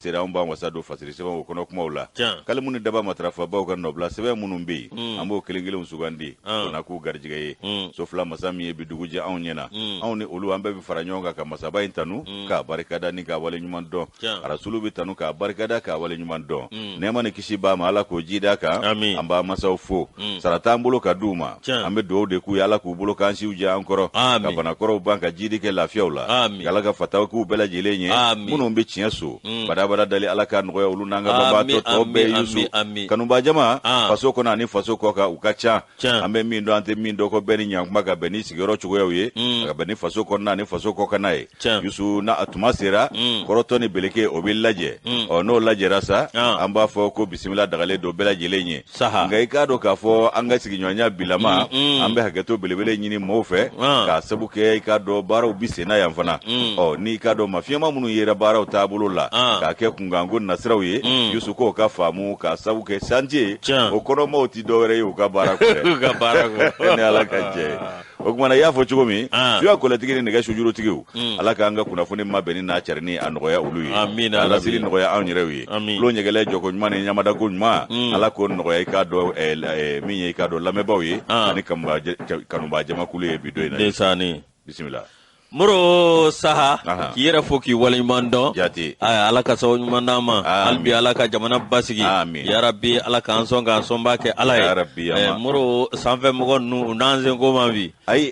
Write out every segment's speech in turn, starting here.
Sera anw b'an wasa don fasiri sɛbɛnw o kɔnɔ kumaw la kalimu ni daba matarafabaw ka nɔbila sɛbɛn minnu bɛ yen an b'o kelen kelenw sugandi o na k'u garijɛgɛ ye so fila masa min ye bi dugu jɛ anw ɲɛna anw ni olu an bɛɛ bɛ fara ɲɔgɔn kan ka masaba in tanu k'a barikada ni k'a waleɲuman dɔn arasulu bɛ tanu k'a barikada k'a waleɲuman dɔn nɛɛma ni kisi b'a ma ala k'o jid'a kan an b'a masaw fo sara t'an bolo ka d'u ma an bɛ dugawu de k'u ye ala k'u bolo k'an siw diya an kɔrɔ ka banakɔrɔw ban ka jidi kɛ lafiyaw la ala ka fataw k'u bɛɛ lajɛlen ye minnu bɛ tiɲɛ so badabada dali ala k'a nɔgɔya olu n'an ka banbaatɔ tɔw bɛɛ yusu kanubaa jama faso kɔnɔ ani faso kɔkan u ka ca an bɛ min dɔn an tɛ min dɔn ko bɛɛ ni ɲankuma ka bɛn ni sigiyɔrɔ cogoyaw ye ka bɛn ni faso kɔnɔna ani faso kɔkanna ye yusu n'a a tuma sera kɔrɔtɔ ni beleke o bɛ lajɛ ɔ n'o lajɛra sa an b'a fɔ ko bisimila dagalen don bɛɛ lajɛlen ye Saha. Nka i k'a dɔn k'a fɔ an ka sigiɲɔgɔnya bilama an bɛ hakɛto belebele ɲini maaw fɛ k'a sabu kɛ i k'a dɔn baaraw bi senna yan fana ɔ n'i k'a dɔn mafiyɛnma minnu yera baaraw taabolo la k'a kɛ kunkanko nasiraw ye Yusu k'o ka faamu k'a sabu kɛ chantier o kɔnɔmaw tɛ dɔwɛrɛ ye u ka baara kɔ dɛ. U ka baara kɔ. Ni Ala ka jɛ ye. O tuma na i y'a fɔ cogo min Ah. suya kɔlɛtigi ni nɛgɛ sujurutigiw ala k'an ka kunnafoni mabɛnni n'a carinni a nɔgɔya olu ye Amiina, ka laseli Arabi. nɔgɔya anw yɛrɛw ye Amin. tulo ɲɛgɛlɛ jɔko ɲuman ni ɲamadako ɲuman ala k'o nɔgɔya i k'a dɔn min ye i k'a dɔn lamɛnbaaw ye Ah. ani kanubaa jamakulu ye bi don in na Ndeysaan. bisimila Moro Saha Aha. k'i yɛrɛ fo k'i waleɲuman dɔn Jate. Aya, ala ka sababu ɲuman d'an ma Amin. hali bi ala ka jamana basigi Amin. yarabi ala k'an sɔn k'an sɔnba kɛ ala ye Ya Rabbi, ama. Moro sanfɛ mɔgɔ ninnu u n'an senko ma bi ayi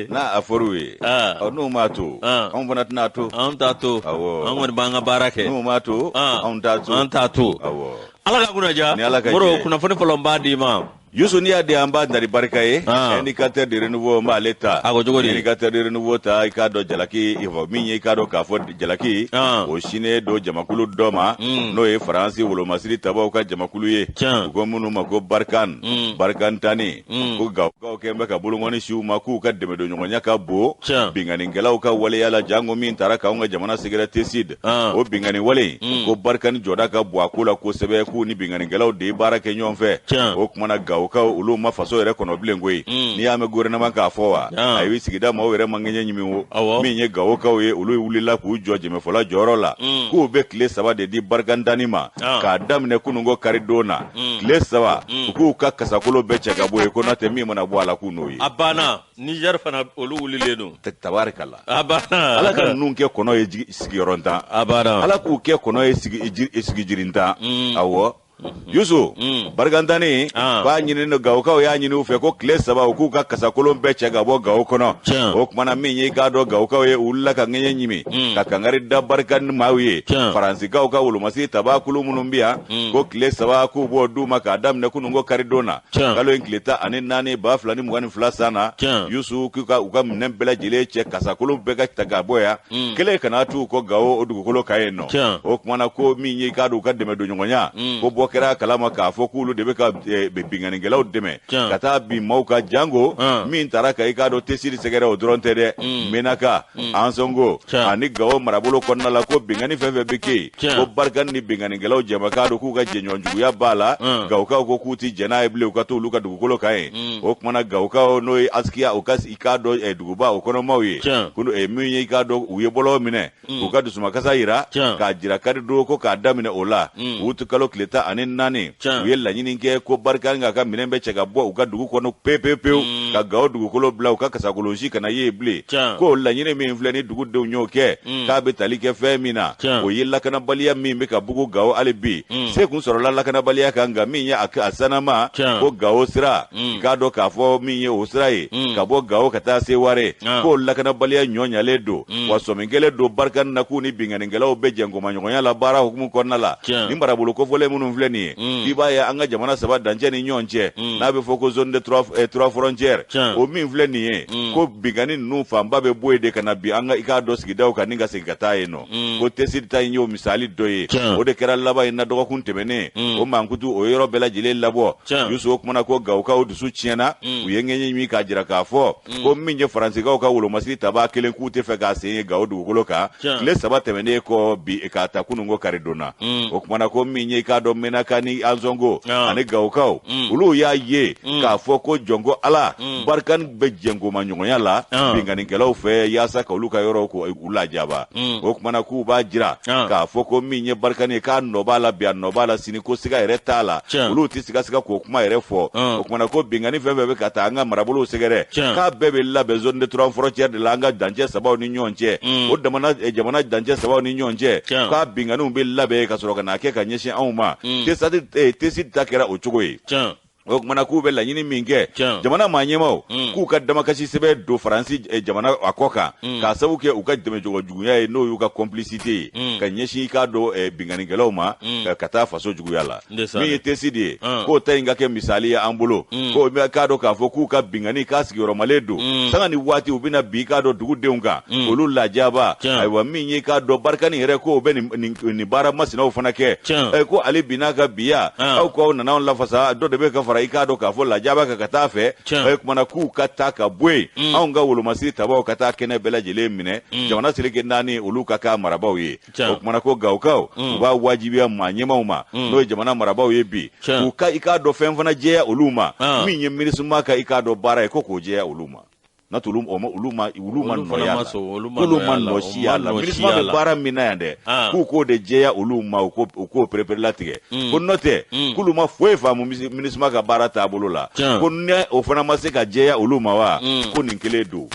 n'a a fɔr'u ye Ah. ɔ n'u m'a to Ah. anw fana tɛna to anw t'a to Awɔ. an kɔni b'an ka baara kɛ n'u m'a to Ah. anw t'a to an t'a to awɔ ala ka kunna diya Ni Ala ka Moro jɛ. kunnafoni fɔlɔ n b'a d'i ma Yusu n'i y'a di an b'a dari barika ye Ah. indicateur de renouveau n b'ale ta A ko cogo di? indicateur de renouveau ta i k'a dɔn jalaki min ye i k'a dɔn k'a fɔ jalaki Ah. o sinnen don jamakulu dɔ ma n'o ye faransi wolomasiri tabaw ka jamakulu ye Tiɲɛ. u ko minnu ma ko Barkhane Barkhane tani ko gawokaw kɛn bɛ ka bolonkɔni si u ma k'u ka dɛmɛdonɲɔgɔnya ka bon Tiɲɛ. binkannikɛlaw ka waleya la jango min taara k'anw ka jamana sɛgɛrɛ Tessit Ah. o binkanni wale in ko Barkhane jɔda ka bon a ko la kosɛbɛ k'u ni binkannikɛlaw de ye baara kɛ ɲɔgɔn fɛ Tiɲɛ. o kumana gawokaw olu ma faso yɛrɛ kɔnɔ bilen koyi n'i y'a mɛn gouvernement k'a fɔ wa Ah. ayi sigida maaw yɛrɛ man ŋɛɲɛ ɲimi o Awɔ. min ye gawokaw ye olu wulila k'u jɔ jɛmɛfɔla jɔyɔrɔ la k'u bɛ tile 3 de di Barkhane tani ma Ah. k'a daminɛ kununko karidon na tile 3 u k'u ka kasakolo bɛɛ cɛ ka bɔ yen ko n'o tɛ min mana bɔ a la k'u n'o ye a banna Niger fana olu wulilen don tabarikala a banna ala ka ninnu kɛ kɔnɔ ye sigiyɔrɔntan a banna ala k'u kɛ kɔnɔ ye sigijirintan awɔ yusu Barkhane tani Ah. k'a ɲini no gawokaw y'a ɲini u fɛ ko tile 3 u k'u ka kasakolon bɛɛ cɛ ka bɔ gawo kɔnɔ Tiɲɛ. o kumana min ye i k'a dɔn gawokaw ye u wulila ka ŋɛɲɛ ɲimi ka kangari da Barkhane maaw ye Tiɲɛ. faransikaw ka wolomasiri tabakulu minnu bɛ yan ko tile 3 k'u b'o d'u ma k'a daminɛ kunun ko karidon na Tiɲɛ. kalo in tile 14 2022 san na Tiɲɛ. yusu k'u ka u ka minɛn bɛɛ lajɛlen cɛ kasakolon bɛɛ ka ta ka bɔ yan kelen kana t'u kɔ gawo o dugukolo kan yen nɔ Tiɲɛ. o kumana ko min ye i k'a dɔn u ka dɛmɛdonɲɔgɔnya ko bɔ kɛra a kalama k'a fɔ k'olu de bɛ ka binkannikɛlaw dɛmɛ Tiɲɛ. ka taa bin maaw kan jango min taara ka i k'a dɔn Tessit sɛgɛrɛ o dɔrɔn tɛ dɛ Menaka Ansongo Tiɲɛ. ani Gawo marabolo kɔnɔna la ko binkanni fɛn fɛn bɛ kɛ yen Tiɲɛ. ko Barkhane ni binkannikɛlaw jɛmakan don k'u ka jɛɲɔgɔnjuguya b'a la Gawokaw ko k'u ti jɛn n'a ye bilen u ka to olu ka dugukolo kan yen o kumana Gawokaw n'o ye Askiya o ka i k'a dɔn duguba o kɔnɔmaw ye Tiɲɛ. ko min ye i k'a dɔn u ye bɔlɔ minɛ k'u ka dusumakasa yira Tiɲɛ. k'a jira karidon ko k'a daminɛ o la u kalo tile 14 Tiɲɛ. u ye laɲini kɛ ko Barkhane k'a ka minɛn bɛɛ cɛ ka bɔ u ka dugu kɔnɔ pewu pewu ka Gawo dugukolo bila u ka kasakolon si kana ye yen bilen Tiɲɛ. ko laɲini min filɛ ni dugudenw y'o kɛ k'a bɛ tali kɛ fɛn min na Tiɲɛ. o ye lakanabaliya min bɛ ka bugu Gawo hali bi se kun sɔrɔla lakanabaliya kan nka min ye a sanama Tiɲɛ. ko Gawo sira k'a dɔn k'a fɔ min ye o sira ye ka bɔ Gawo ka taa Seware Ah. ko lakanabaliya ɲɔ ɲalen don wa sɔmi kɛlen don Barkhane na k'u ni binkannikɛlaw bɛ jɛnkomaɲɔgɔnya la baara hukumu kɔnɔna la Tiɲɛ. ni marabolo kofɔlen minnu filɛ nin ye k'i b'a ye an ka jamana 3 dancɛ ni ɲɔgɔn cɛ n'a bɛ fɔ ko zone de trois frontières Tiɲɛ. o min filɛ nin ye ko binkanni ninnu fanba bɛ bɔ yen de ka na bin an ka i k'a dɔn sigidaw kan ni ka segin ka taa yen nɔ ko Tessit ta in y'o misali dɔ ye Tiɲɛ. o de kɛra laban in na dɔgɔkun tɛmɛnen o mankutu o yɔrɔ bɛɛ lajɛlen labɔ Tiɲɛ. Yusu o kumana ko Gawokaw dusu tiɲɛna u ye ŋɛɲɛ ɲimi k'a jira k'a fɔ ko min ye Faransikaw ka wolomasiri tabaa kelen k'u tɛ fɛ k'a sen ye Gawo dugukolo kan Tiɲɛ. tile 3 tɛmɛnen kɔ bi k'a ta kunun ko karidon na o kumana ko min ye i k'a dɔn Menaka ni Ansongo ani Gawokaw, olu y'a ye k'a fɔ ko jɔnko Ala, Barkhane bɛ jɛnkoma ɲɔgɔnya la binkannikɛlaw fɛ yaasa ka olu ka yɔrɔw ko u lajaba. O tuma na k'u b'a jira k'a fɔ ko min ye Barkhane ye, k'a nɔ b'a la bi, a nɔ b'a la sini, ko siga yɛrɛ t'a la, olu tɛ sigasiga k'o kuma yɛrɛ fɔ. O tuma na ko binkanni fɛn fɛn bɛ ka taa an ka marabolow sɛgɛrɛ, k'a bɛɛ bɛ labɛn zone de trois frontières de la, an ka dancɛ sabaw ni ɲɔgɔn cɛ, o jamana dancɛ sabaw ni ɲɔgɔn cɛ, k'a binkanniw bɛ labɛn ka sɔrɔ ka n'a kɛ ka ɲɛsin anw ma. Tessit ta kɛra o cogo ye. O tuma na k'u bɛ laɲini min kɛ, jamana maa ɲɛmaaw k'u ka damakasi sɛbɛn don Faransi jamana a kɔ kan, k'a sababu kɛ u ka dɛmɛcogo juguya ye, n'o y'u ka complicité ye ka ɲɛsin i k'a dɔn binkannikɛlaw ma ka taa faso juguya la. Min ye Tessit ye, k'o ta in ka kɛ misali ye an bolo, k'o k'a dɔn k'a fɔ k'u ka binkanni k'a sigiyɔrɔmalen don sanga ni waati, u bɛna bin i k'a dɔn dugudenw kan, olu lajaba. Ayiwa, min ye k'a dɔn Barkhane yɛrɛ, k'o bɛ nin baara masinaw fana kɛ, ko ale binna ka biya aw k'aw nana anw lafasa, dɔ de bɛ ka fara i k'a dɔn k'a fɔ lajaba kan ka taa fɛ. O kumana k'u ka taa ka bɔ yen, anw ka wolomasiri tabaw ka taa kɛnɛ bɛɛ lajɛlen minɛ, jamana seleke naani olu ka k'a marabaaw ye. O kumana ko Gawokaw, u b'a wajibiya maa ɲɛmaaw ma, n'o ye jamana marabaaw ye bi, k'u ka i k'a dɔn fɛn fana jɛya olu ma, min ye MINUSMA ka i k'a dɔn baara ye, ko k'o jɛya olu ma. N'o tɛ olu ma nɔ y'a la, olu ma nɔ si y'a la. MINUSMA bɛ baara min na yan dɛ, k'u k'o de jɛya olu ma, u k'o pereperelatigɛ, ko n'o tɛ k'olu ma foyi faamu MINUSMA ka baara taabolo la, ko ni o fana ma se ka jɛya olu ma wa, ko nin kelen don.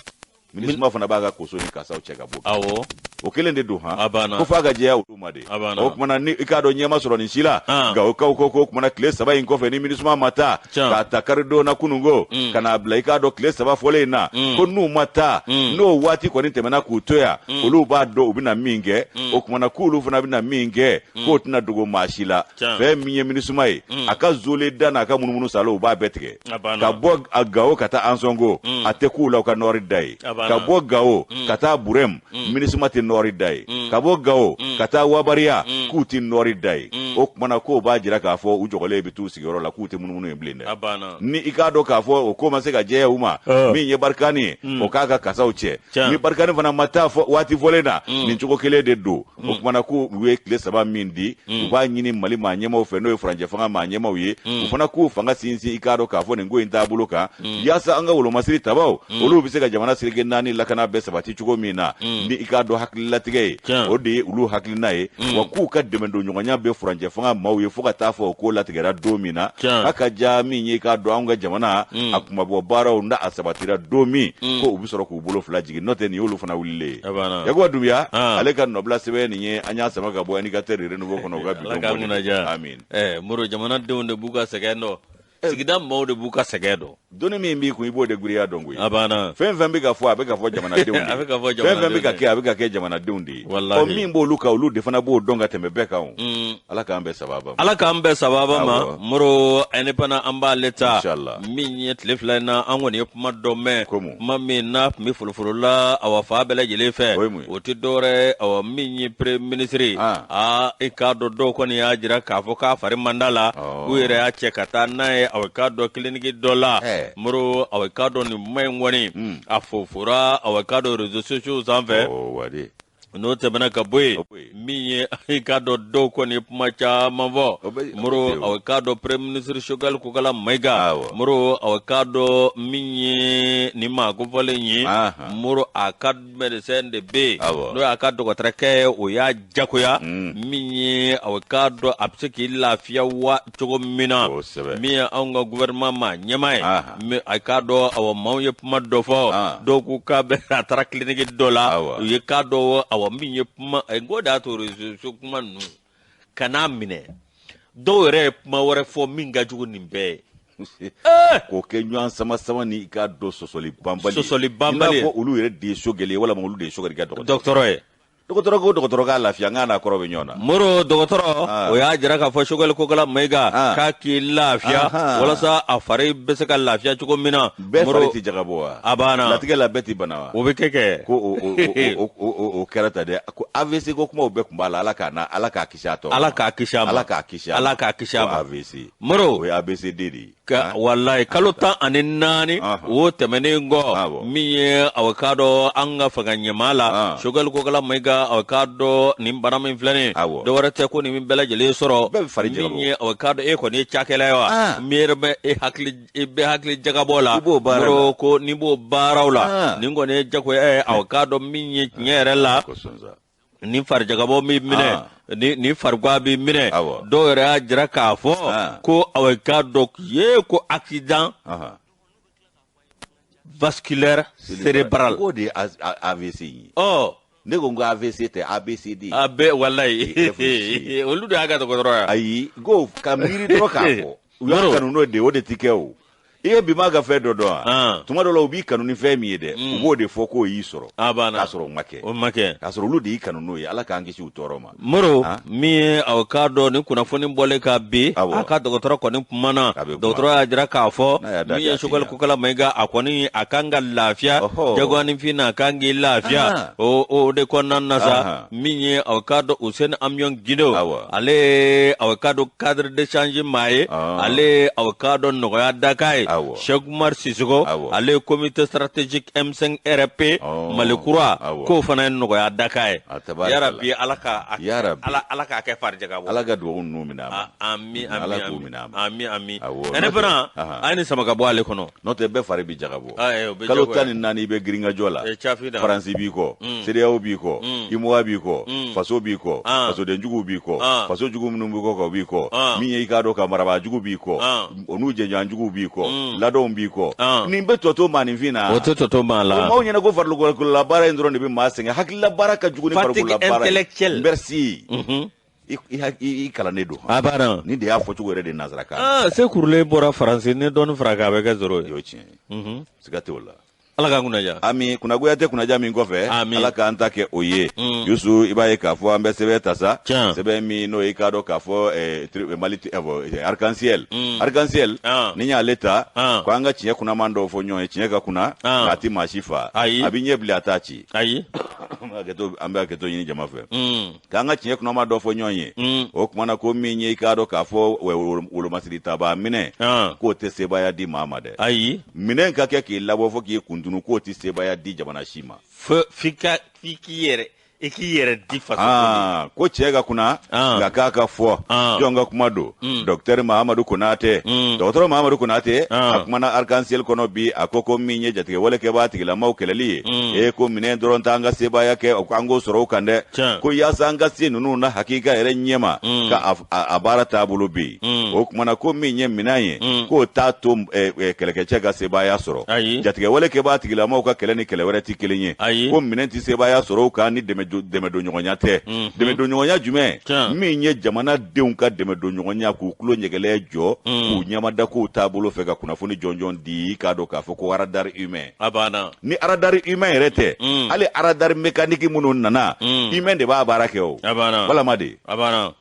MINUSMA fana b'a ka koso ni kasaw cɛ ka bɔ. Awɔ. O kelen de don han. A banna. Ko f'a ka jɛya olu ma de. A banna. O kumana ni i k'a dɔn ɲɛ ma sɔrɔ nin si la. Gawokaw ko kumana tile 3 in kɔfɛ, ni MINUSMA ma taa, k'a ta karidon na kununko ka n'a bila i k'a dɔn tile 3 fɔlen in na, ko n'u ma taa, n'o waati kɔni tɛmɛna k'u to yan, olu b'a dɔn u bɛna min kɛ. O kumana k'olu fana bɛna min kɛ, k'o tɛna dogo maa si la. Fɛn min ye MINUSMA ye, a ka zole da n'a ka munumunu salo, u b'a bɛɛ tigɛ. Ka bɔ Gawo ka taa Ansongo, a tɛ k'u la u ka nɔɔri da ye. Ka bɔ Gawo ka taa Burɛmu, MINUSMA tɛ nɔɔri da ye. Ka bɔ Gawo ka taa Wabariya, k'u tɛ nɔɔri da ye. O kumana k'o b'a jira k'a fɔ u jɔgɔlen bɛ t'u sigiyɔrɔ la, k'u tɛ munumunu yen bilen dɛ. Ni i k'a dɔn k'a fɔ o ko ma se ka jɛya u ma, min ye Barkhane ye, o k'a ka kasaw cɛ. Ni Barkhane fana ma taa waati fɔlen na, nin cogo kelen de don. O kumana ko u ye tile 3 min di, u b'a ɲini Mali maa ɲɛmaaw fɛ, n'o ye furancɛ fanga maa ɲɛmaaw ye, u fana k'u fanga sinsin i k'a dɔn k'a fɔ nin ko in taabolo kan, yaasa an ka wolomasiri tabaw olu bɛ se ka jamana seleke naani lakana bɛɛ sabati cogo min na, ni i k'a dɔn hakililatigɛ ye, o de ye olu hakilina ye. Wa k'u ka dɛmɛdonɲɔgɔnya bɛ furancɛ fanga maaw ye fo ka taa fɔ o ko latigɛra don min na. A ka ja min ye i k'a dɔn anw ka jamana a kunmabɔ baaraw n'a a sabatira don min, ko u bɛ sɔrɔ k'u bolo fila jigin, n'o tɛ nin y'olu fana wulilen ye. Yakuba Dunbiya, ale ka nɔbila sɛbɛn nin ye, an y'a sama ka bɔ Indicateur de Renouveau kɔnɔ, u ka bi don bɔli. Amin. Moro, jamanadenw de b'u ka sɛgɛn dɔn, sigida maaw de b'u ka sɛgɛn dɔn. Doni min b'i kun, i b'o de giriya dɔn koyi. A banna. Fɛn fɛn bɛ ka fɔ, a bɛ ka fɔ jamanadenw de ye. A bɛ ka fɔ Fɛn fɛn jamanadenw bɛ ka kɛ, a bɛ ka kɛ jamanadenw de ye. Walahi. Ɔ, min b'olu kan, olu de fana b'o dɔn ka tɛmɛ bɛɛ kan o. Ala k'an bɛn sababa ma. Ala k'an bɛn sababa ma. Moro, indépendant an b'ale ta. Inshallah. Min ye tile 2 in na, an kɔni ye kuma dɔ mɛn. Komu. Kuma min n'a tun bɛ folofolo la, awa fan bɛɛ lajɛlen fɛ. O ye mun ye? O tɛ dɔwɛrɛ, awa min ye premier ministre. Aa, i k'a dɔn dɔw kɔni y'a jira k'a fɔ k'a fari man d'a la. K'u yɛrɛ y'a cɛ ka taa n'a ye, awa i k'a dɔn clinique dɔ la. Moro, awa i k'a dɔn nin kuma in kɔni, a fofora, awa i k'a dɔn réseaux sociaux sanfɛ. N'o tɛmɛna ka bɔ yen, min ye i k'a dɔn dɔw kɔni ye kuma caman fɔ. Moro, awa i k'a dɔn premier ministre Choguel Kokala Maïga. Moro, awa i k'a dɔn min ye nin maa kofɔlen ye, Moro, a ka médecin de bɛ yen, n'o y'a ka dɔgɔtɔrɔkɛ ye, o y'a jagoya min ye, awa i k'a dɔn a bɛ se k'i lafiya wa cogo min na, min ye anw ka gouvernement maa ɲɛmaa ye, a k'a dɔn awa maaw ye kuma dɔ fɔ, dɔw ko k'a bɛ a taara clinique dɔ la, u ye k'a dɔn awa min ye kuma n ko de y'a to réseaux sociaux kuma ninnu kan'a minɛ, dɔw yɛrɛ ye kuma wɛrɛ fɔ min ka jugu nin bɛɛ ye. K'o kɛ ɲɔgɔn sama sama ni i k'a dɔn sɔsɔli banbali sɔsɔli banbali i n'a fɔ olu yɛrɛ de ye Choguel ye walima olu de ye Choguel ka dɔgɔtɔrɔ ye. Dɔgɔtɔrɔ ko dɔgɔtɔrɔ k'a lafiya, n k'a n'a kɔrɔ bɛ ɲɔgɔn na. Moro, dɔgɔtɔrɔ o y'a jira k'a fɔ Choguel Kokala Maïga k'a k'i lafiya walasa a fari bɛ se ka lafiya cogo min na. Bɛɛ fari tɛ jagabɔ wa? A banna. Latigɛ la bɛɛ tɛ bana wa? O bɛ kɛ kɛ. Ko o kɛra ta dɛ, ko AVC ko kumaw bɛɛ tun b'a la, Ala k'a na, Ala k'a kisi a tɔɔrɔ ma. Ala k'a kisi a ma. Ala k'a kisi a ma. Ala k'a kisi a ma. Ko AVC. Moro. O ye ABCD de ye. Walayi, kalo 14 o tɛmɛnen kɔ, min ye aw k'a dɔn an ka fanga ɲɛmaa la, Choguel Kokala Mayiga, aw k'a dɔn nin bana min filɛ nin, dɔwɛrɛ tɛ ko nin min bɛɛ lajɛlen sɔrɔ, min ye aw k'a dɔn e kɔni ye cakɛla ye wa, min yɛrɛ bɛ e hakili, i bɛ hakili jagabɔ la, ko n'i b'o baaraw la, nin kɔni ye jagoya ye. Aw k'a dɔn min ye tiɲɛ yɛrɛ la, ni farijagabɔ min minɛ, ni farigwa b'i minɛ, dɔw yɛrɛ y'a jira k'a fɔ ko aw k'a dɔn ye ko accident vasculaire cérébral. O de ye AVC ye. Ɔ, ne ko n ko AVC tɛ, ABCD. A bɛɛ, walayi, olu de y'a ka dɔgɔtɔrɔ ye. Ayi, n ko ka miiri dɔrɔn k'a fɔ u y'a kanu n'o de ye, o de ti kɛ. O i ye bi ma ka fɛn dɔ dɔn wa? Tuma dɔ la, u b'i kanu ni fɛn min ye dɛ, u b'o de fɔ k'o y'i sɔrɔ. A banna. K'a sɔrɔ o ma kɛ. O ma kɛ. K'a sɔrɔ olu de y'i kanu n'o ye. Ala k'an kisi u tɔɔrɔ ma. Moro, min ye aw k'a dɔn ni kunnafoni bɔlen ka bi, a ka dɔgɔtɔrɔ kɔni kumana. Dɔgɔtɔrɔ y'a jira k'a fɔ min ye Choguel Kokala Mayiga, a kɔni a kan ka lafiya jagoyanifin na, a kan k'i lafiya. O de kɔnɔna na sa, min ye aw k'a dɔn Useni Amiɔn Gindo, ale aw k'a dɔn cadre d'échange maa ye, ale aw k'a dɔn nɔgɔya dakan ye. Cheikh Umar Sissoco, ale ye comité stratégique M5 RP Mali kura, k'o fana ye nɔgɔya dakan ye. Yarabi, Ala ka Ala k'a kɛ farijagabɔ. Ala ka dugawu ninnu minɛ a ma. Ami, ami. Ala k'u minɛ a ma. Ami, ami. Ne fana, a ye nin sama ka bɔ ale kɔnɔ. N'o tɛ, bɛɛ fari bɛ jagabɔ. Kalo 14, i bɛ girinkajɔ la. Faransi b'i kɔ, CEDEAO b'i kɔ, UEMOA b'i kɔ, faso b'i kɔ, fasodenjuguw b'i kɔ, faso jugu minnu b'i kɔ ka b'i kɔ, min ye i k'a dɔn ka marabaa jugu b'i kɔ, o n'u jɛɲɔgɔn juguw b'i kɔ, ladonw b'i kɔ. Nin bɛ tɔ to maaninfin na? O tɛ tɔ to maa la. O maaw ɲɛna ko farikolola baara in dɔrɔn de bɛ maa sɛgɛn. Hakilila baara ka jugu ni farikolola baara ye. Merci. I kalannen don. A banna. Nin de y'a fɔcogo yɛrɛ de nansarakan. Aa, se kurulen bɔra Faransi, ni dɔɔni fara kan, a bɛ kɛ zéro ye. O ye tiɲɛ ye, siga tɛ o la. Ala k'an kunnaja. Ami, kunnagoya tɛ kunnaja min kɔfɛ, Ala k'an ta kɛ o ye. Yusu, i b'a ye k'a fɔ an bɛ sɛbɛn ta sa, sɛbɛn min n'o ye i k'a dɔn k'a fɔ Mali Arc-en-Ciel, Arc-en-Ciel ni y'ale ta ko an ka tiɲɛ kunnaman dɔw fɔ ɲɔgɔn ye. Tiɲɛ ka kunna, nka a tɛ maa si fa. A bɛ ɲɛ bilen, a t'a ci. Ayi. An bɛ hakɛto ɲini jama fɛ k'an ka tiɲɛ kunama dɔ fɔ ɲɔgɔn ye. O kumana ko min ye i k'a dɔn k'a fɔ wolomasiri tabaa minɛ, k'o tɛ sebaaya di maa ma dɛ. Ayi. Minɛn ka kɛ k'i labɔ fɔ k'i kuntunu, k'o tɛ sebaaya di jamana si ma. F'i k'i yɛrɛ, i k'i yɛrɛ di faso. Ko cɛ ka kunna, nka k'a ka fɔ. Jɔn ka kuma don? Docteur Mahamadu Konate, dɔgɔtɔrɔ Mahamadu Konate, a kumana Arc-en-Ciel kɔnɔ bi. A ko ko min ye jatigɛwale kɛbaa tigilamaw kɛlɛli ye, e ko minɛn dɔrɔn t'an ka sebaaya kɛ an k'o sɔrɔ o kan dɛ. Ko yaasa an ka se ninnu na hakika yɛrɛ ɲɛma ka a baara taabolo bɛ yen. O kumana ko min ye minɛn ye, k'o t'a to kɛlɛkɛcɛ ka sebaaya sɔrɔ. Jatigɛwale kɛbaa tigilamaw ka kɛlɛ ni kɛlɛ wɛrɛ tɛ kelen ye. Ko minɛn tɛ sebaaya sɔrɔ o kan ni dɛmɛdonɲɔgɔnya tɛ. Dɛmɛdonɲɔgɔnya jumɛn? Min ye jamanadenw ka dɛmɛdonɲɔgɔnya, k'u tulo ɲɛgɛlɛ jɔ, k'u ɲɛmada kow taabolo fɛ, ka kunnafoni jɔnjɔn di, k'a dɔn k'a fɔ ko radar humain. A banna. Ni radar humain yɛrɛ tɛ, hali radar mécanique minnu nana, humain de b'a baara kɛ o. A banna. Walama de. A banna.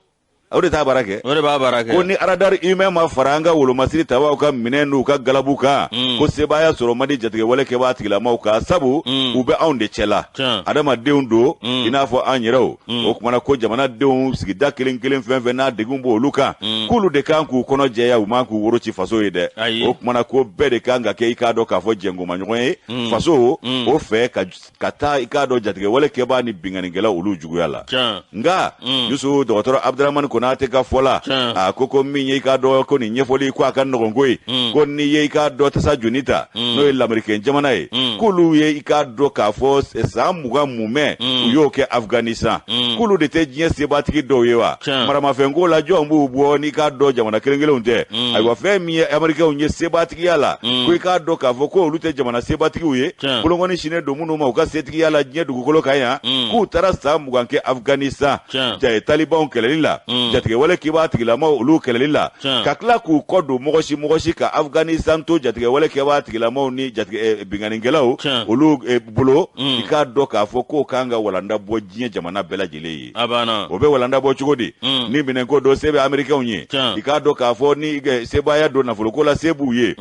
O de t'a baara kɛ. O de b'a baara kɛ. Ko ni radar humain ma fara an ka wolomasiri tabaw ka minɛn n'u ka galabu kan, ko sebaaya sɔrɔ man di jatigɛwale kɛbaa tigilamaw kan, sabu u bɛ anw de cɛla, adamadenw don i n'a fɔ an yɛrɛw. O kumana ko jamanadenw sigida kelen kelen fɛn fɛn n'a degun b'olu kan, k'olu de kan k'u kɔnɔ jɛya, u man k'u woro ci faso ye dɛ. O kumana ko bɛɛ de kan ka kɛ i k'a dɔn k'a fɔ jɛnkomaɲɔgɔn ye faso o fɛ, ka taa i k'a dɔn jatigɛwale kɛbaa ni binkannikɛla olu juguya la. Nka Yusu, dɔgɔtɔrɔ Abudramani Konate ka fɔ la, a ko ko min ye i k'a dɔn ko nin ɲɛfɔli ko a ka nɔgɔn koyi. Ko n'i ye i k'a dɔn tasa joni ta, n'o ye lamerikɛn jamana ye, k'olu ye i k'a dɔn k'a fɔ san 20 mumɛ u y'o kɛ Afganistan, k'olu de tɛ diɲɛ sebatigi dɔw ye wa? Maramafɛnko la, jɔn b'u bɔ n'i k'a dɔn jamana kelen kelenw tɛ? Ayiwa, fɛn min ye Amerikɛnw ye sebatigiya la, ko i k'a dɔn k'a fɔ ko olu tɛ jamana sebatigiw ye, bolonkɔni sinnen don minnu ma u ka setigiya la diɲɛ dugukolo kan yan, k'u taara san 20 kɛ Afganistan talibanw kɛlɛli la, jatigɛwale kɛbaa tigilamaw olu kɛlɛli la, ka tila k'u kɔ don mɔgɔ si mɔgɔ si ka Afganistan to jatigɛwale kɛbaa tigilamaw ni jatigɛ binkannikɛlaw olu bolo. I k'a dɔn k'a fɔ k'o kan ka walanda bɔ diɲɛ jamana bɛɛ lajɛlen ye. O bɛ walanda bɔ cogo di? Ni minɛnko don, se bɛ Amerikɛnw ye. I k'a dɔn k'a fɔ ni sebaaya don nafoloko la, se b'u ye.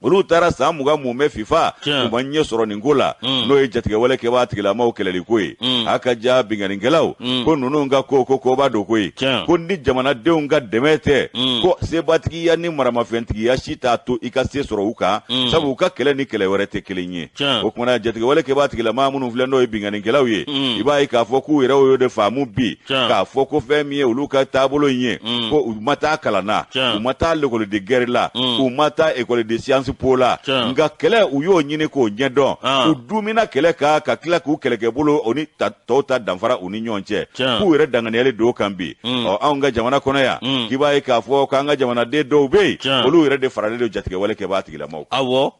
Olu taara san 20 mumɛ FIFA u ma ɲɛ sɔrɔ nin ko la, n'o ye jatigɛwale kɛbaa tigilamaw kɛlɛli ko ye. A ka ja binkannikɛlaw ko ninnu ka ko ko koba don koyi, ko ni jamanadenw ka dɛmɛ tɛ, ko sebatigiya ni maramafɛntigiya si t'a to i ka se sɔrɔ u kan, sabu u ka kɛlɛ ni kɛlɛ wɛrɛ tɛ kelen ye. O kumana jatigɛwale kɛbaa tigilama minnu filɛ n'o ye binkannikɛlaw ye, i b'a ye k'a fɔ k'u yɛrɛ y'o de faamu bi, k'a fɔ ko fɛn min ye olu ka taabolo in ye, ko u ma taa kalan na, u ma taa l'école de guerre la, u ma taa école de sciences po la, nka kɛlɛ u y'o ɲini k'o ɲɛdɔn. U dumina kɛlɛ kan ka tila k'u kɛlɛkɛbolo o ni tɔw ta danfara u ni ɲɔgɔn cɛ, k'u yɛrɛ danganiyalen don o kan bi. Ɔ, anw ka jamana kɔnɔ yan, k'i b'a ye k'a fɔ k'an ka jamanaden dɔw bɛ yen, olu yɛrɛ de faralen don jatigɛwale kɛbaa tigilamaw kan. Awɔ.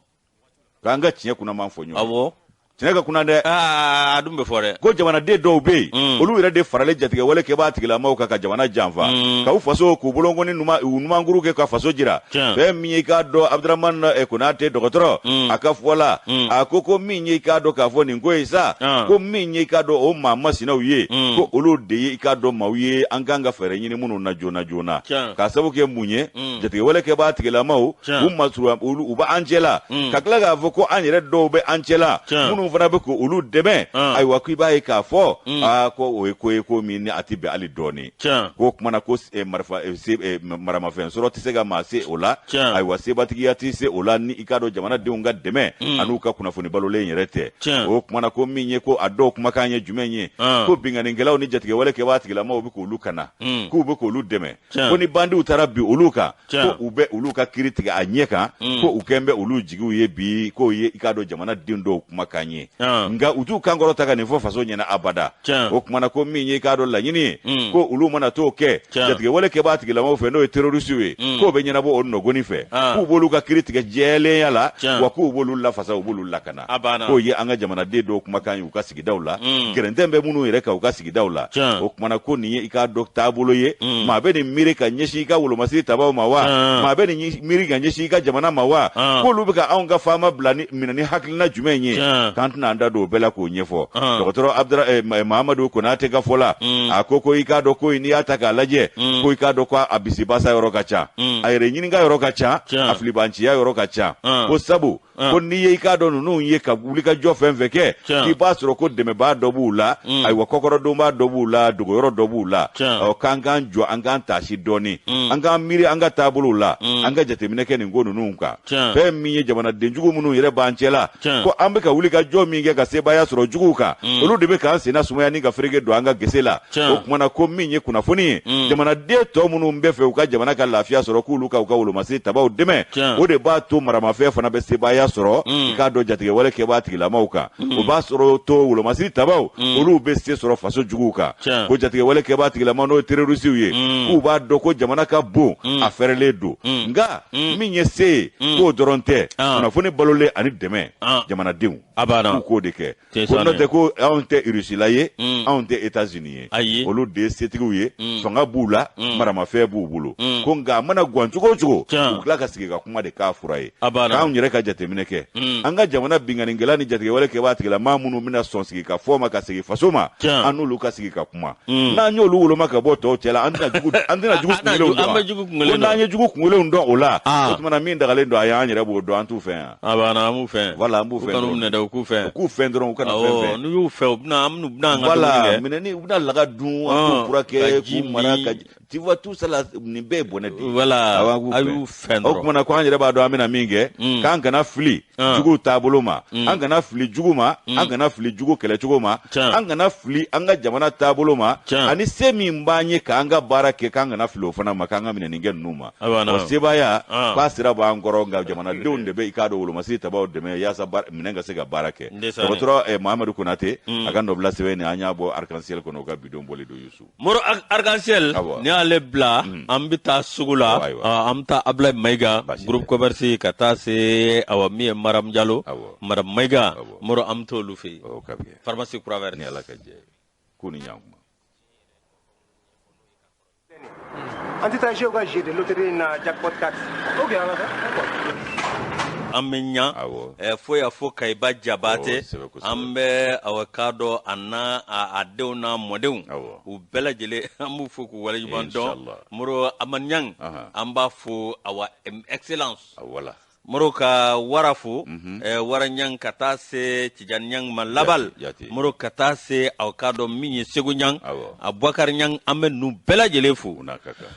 K'an ka tiɲɛ kunaman fɔ ɲɔgɔn. Awɔ. Tiɲɛ ka kuna dɛ. Aa, a dun bɛ fɔ dɛ. Ko jamanaden dɔw bɛ yen, olu yɛrɛ de faralen jatigɛwale kɛbaa tigilamaw kan ka jamana janfa, ka u faso k'u bolonkɔni numa u numankuru kɛ ka faso jira. Fɛn min ye i k'a dɔn, Abdramane Konate dɔgɔtɔrɔ, a ka fɔ la, a ko ko min ye i k'a dɔn k'a fɔ nin ko ye sa, ko min ye i k'a dɔn o maa masinaw ye, ko olu de ye i k'a dɔn maaw ye an kan ka fɛɛrɛ ɲini minnu na joona joona. K'a sababu kɛ mun ye? Jatigɛwale kɛbaa tigilamaw, u masurunya olu, u b'an cɛla, ka tila k'a fɔ ko an yɛrɛ dɔw bɛ an cɛla minnu fana bɛ k'olu dɛmɛ. Ayiwa, k'i b'a ye k'a fɔ aa, ko o ye ko ye ko min ni a tɛ bɛn hali dɔɔnin. K'o kuma na ko marifa se maramafɛn sɔrɔ tɛ se ka maa se o la. Ayiwa, sebatigiya tɛ se o la ni i k'a dɔn jamanadenw ka dɛmɛ an'u ka kunnafoni balolen yɛrɛ tɛ. O kuma na ko min ye ko a dɔw kumakan ye jumɛn ye? Ko binkannikɛlaw ni jatigɛwale kɛbaa tigilamaw bɛ k'olu kana, k'u bɛ k'olu dɛmɛ, ko ni bandiw taara bin olu kan, ko u bɛ olu ka kiri tigɛ a ɲɛ kan, ko u kɛn bɛ olu jigiw ye bi, k'o ye i k'a dɔn jamanaden dɔw kumakan ye, nka u t'u kan kɔrɔta ka nin fɔ faso ɲɛna abada. O kuma na ko min ye i k'a dɔn laɲini ye, ko olu mana t'o kɛ jatigɛwale kɛbaa tigilamaw fɛ, n'o ye terrorisiw ye, k'o bɛ ɲɛnabɔ o nɔgɔni fɛ, k'u b'olu ka kiri tigɛ jɛlenya la, wa k'u b'olu lafasa, u b'olu lakana. K'o ye an ka jamanaden dɔw kumakan ye u ka sigidaw la, gɛrɛntɛn bɛ minnu yɛrɛ kan u ka sigidaw la. O kumana ko nin ye i k'a dɔn taabolo ye, maa bɛ nin miiri ka ɲɛsin i ka wolomasiri tabaw ma wa? Maa bɛ nin miiri ka ɲɛsin i ka jamana ma wa? K'olu bɛ ka anw ka faama bila ni minɛ ni hakilina jumɛn ye? K'an tɛna an da don o bɛɛ la k'o ɲɛfɔ. Dɔgɔtɔrɔ Abdura Mahamadu Konate ka fɔ la, a ko ko i k'a dɔn ko n'i y'a ta k'a lajɛ, ko i k'a dɔn ko a bisibasa yɔrɔ ka ca, a yɛrɛ ɲininka yɔrɔ ka ca, a filibanciya yɔrɔ ka ca, ko sabu ko n'i ye i k'a dɔn ninnu ye ka wulikajɔ fɛn fɛn kɛ, k'i b'a sɔrɔ ko dɛmɛbaa dɔ b'u la, ayiwa, kɔkɔrɔdonbaa dɔ b'u la, dogoyɔrɔ dɔ b'u la. Ɔ, k'an k'an jɔ, an k'an taasi dɔɔni, an k'an miiri an ka taabolow la, an ka jateminɛ kɛ nin ko ninnu kan. Fɛn min ye jamanadenjugu minnu yɛrɛ b'an cɛ la, ko an bɛ ka wulikajɔ min kɛ ka sebaaya sɔrɔ juguw kan, olu de bɛ k'an senna sumaya ni ka fereke don an ka gese la. O kumana ko min ye kunnafoni ye, jamanaden tɔ minnu bɛ fɛ u ka jamana ka lafiya sɔrɔ, k'olu ka u ka wolomasiri tabaw dɛmɛ, o de b'a to maramafɛn fana bɛ sebaaya sɔrɔ i k'a dɔn jatigɛwale kɛbaa tigilamaw kan. O b'a sɔrɔ to wolomasiri tabaw, olu bɛ se sɔrɔ faso juguw kan. Ko jatigɛwale kɛbaa tigilamaw, n'o ye terrorisiw ye, k'u b'a dɔn ko jamana ka bon, a fɛrɛlen don, nka min ye se ye, k'o dɔrɔn tɛ, kunnafoni balolen ani dɛmɛ jamanadenw, k'u k'o de kɛ. Ko n'o tɛ, ko anw tɛ Russie ye, anw tɛ États-Unis ye. Ayi. Olu de ye setigiw ye, fanga b'u la, maramafɛn b'u bolo, ko nka a mana gan cogo o cogo, u tila ka sigi ka kuma de k'a fura ye. K'anw yɛrɛ ka jateminɛ kɛ, an ka jamana binkannikɛla ni jatigɛwale kɛbaa tigilama minnu bɛna sɔn sigi ka fɔ ma ka segin faso ma, an n'olu ka sigi ka kuma. N'an y'olu woloma ka bɔ tɔw cɛla, an tɛna jugu kunkelenw dɔn. Ko n'an ye jugu kunkelenw dɔn o la, o tuma na min dagalen don a ye, an yɛrɛ b'o dɔn, an t'u fɛ yan. A banna, an b'u fɛ. Voilà, an b'u fɛ. U kan'u minɛ dɛ, u k'u fɛ. U k'u fɛn dɔrɔn, u kana fɛn fɛn. N'u y'u fɛ, u bɛna an u bɛna an ka dumuni kɛ. Voilà, minɛni, u bɛna laga dun, an k'u furakɛ, k'u mara ka tu vois tout ça là, nin bɛɛ ye bɔnɛ de ye. Voilà, a y'u fɛn dɔrɔn. O tuma na ko an yɛrɛ b'a dɔn an bɛna min kɛ, k'an kana fili juguw taabolo ma, an kana fili jugu ma, an kana fili jugu kɛlɛcogo ma, an kana fili an ka jamana taabolo ma, ani se min b'an ye k'an ka baara kɛ, k'an kana fili o fana ma, k'an ka minɛni kɛ ninnu ma. O sebaaya k'a sira b'an kɔrɔ, nka jamanadenw de bɛ i k'a dɔn wolomasiri tabaw dɛmɛ yaasa minɛn ka se ka baara kɛ. Dɔgɔtɔrɔ Mahamadu Konate a ka nɔbila sɛbɛn nin, an y'a bɔ Arc-en-Ciel kɔnɔ, u ka bidon bɔli don Yusu. Moro, Arc-en-Ciel ni y'ale bila, an bɛ taa sugu la, an bɛ taa Abulayi Mayiga, groupe commerce, ka taa se awa min ye Maram Jalo, Madame Mayiga. Moro, an bɛ t'olu fɛ yen, pharmacie Croix Verte. Ni Ala ka jɛ k'u ni ɲankuma. An tɛ taa jeu ka jeu de loterie na jackpot 4. Ok, an ka taa. An bɛ ɲa fo y'a fɔ Kayiba Jabatɛ, an bɛ awa k'a dɔn a n'a a denw n'a mɔdenw, u bɛɛ lajɛlen, an b'u fo k'u waleɲuman dɔn. Moro Amaniɲang, an b'a fo, awa excellence. Voilà. Moro ka wara fo wara ɲang ka taa se Tijani ɲang ma labal Moro ka taa se aw k'a dɔn min ye Segu ɲang Abubakar ɲang an bɛ ninnu bɛɛ lajɛlen fo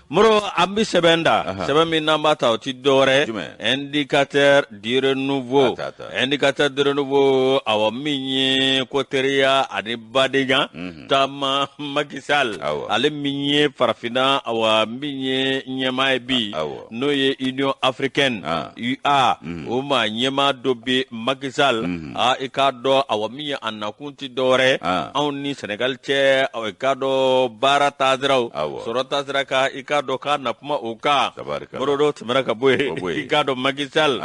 Moro an bɛ sɛbɛn da sɛbɛn min n'an b'a ta o ti dɔwɛrɛ indicateur du renouveau indicateur du renouveau awa min ye ko teriya ani badenya taama Macky Sall ale min ye farafinna awa min ye ɲɛmaa ye bi n'o ye Union africaine UA o maa ɲɛmaa dɔ bɛ Macky Sall aa i k'a dɔn awa min ye a nakun tɛ dɔwɛrɛ anw ni Senegal cɛ i k'a dɔn baara taasiraw sɔrɔ taasira kan i k'a dɔn k'a na kuma o kan Moro n'o tɛmɛna ka bɔ yen i k'a dɔn Macky Sall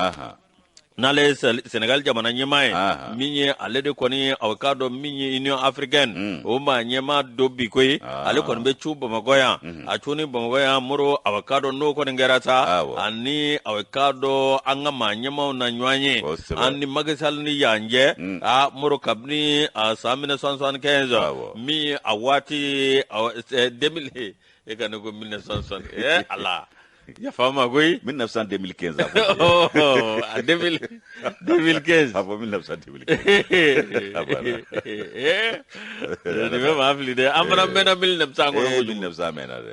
n'ale ye Senegal jamana ɲɛmaa ye min ye ale de kɔni aw k'a dɔn min ye Union africaine o maa ɲɛmaa dɔ bi koyi ale kɔni bɛ cun Bamakɔ yan a cunni Bamakɔ yan Moro aw k'a dɔn n'o kɔni kɛra sa ani aw k'a dɔn an ka maa ɲɛmaaw na ɲɔgɔn ye an ni Macky Sall ni yan cɛ aa Moro kabini a san 1975 min a waati 2000 e ka ne ko 1960 Ala yafa n ma koyi 1900 2015 a 2015 a fɔ 1900 2015 a banna nin bɛ maa fili dɛ an fana mɛnna 1900 kɔnɔ kojugu 1900 mɛnna dɛ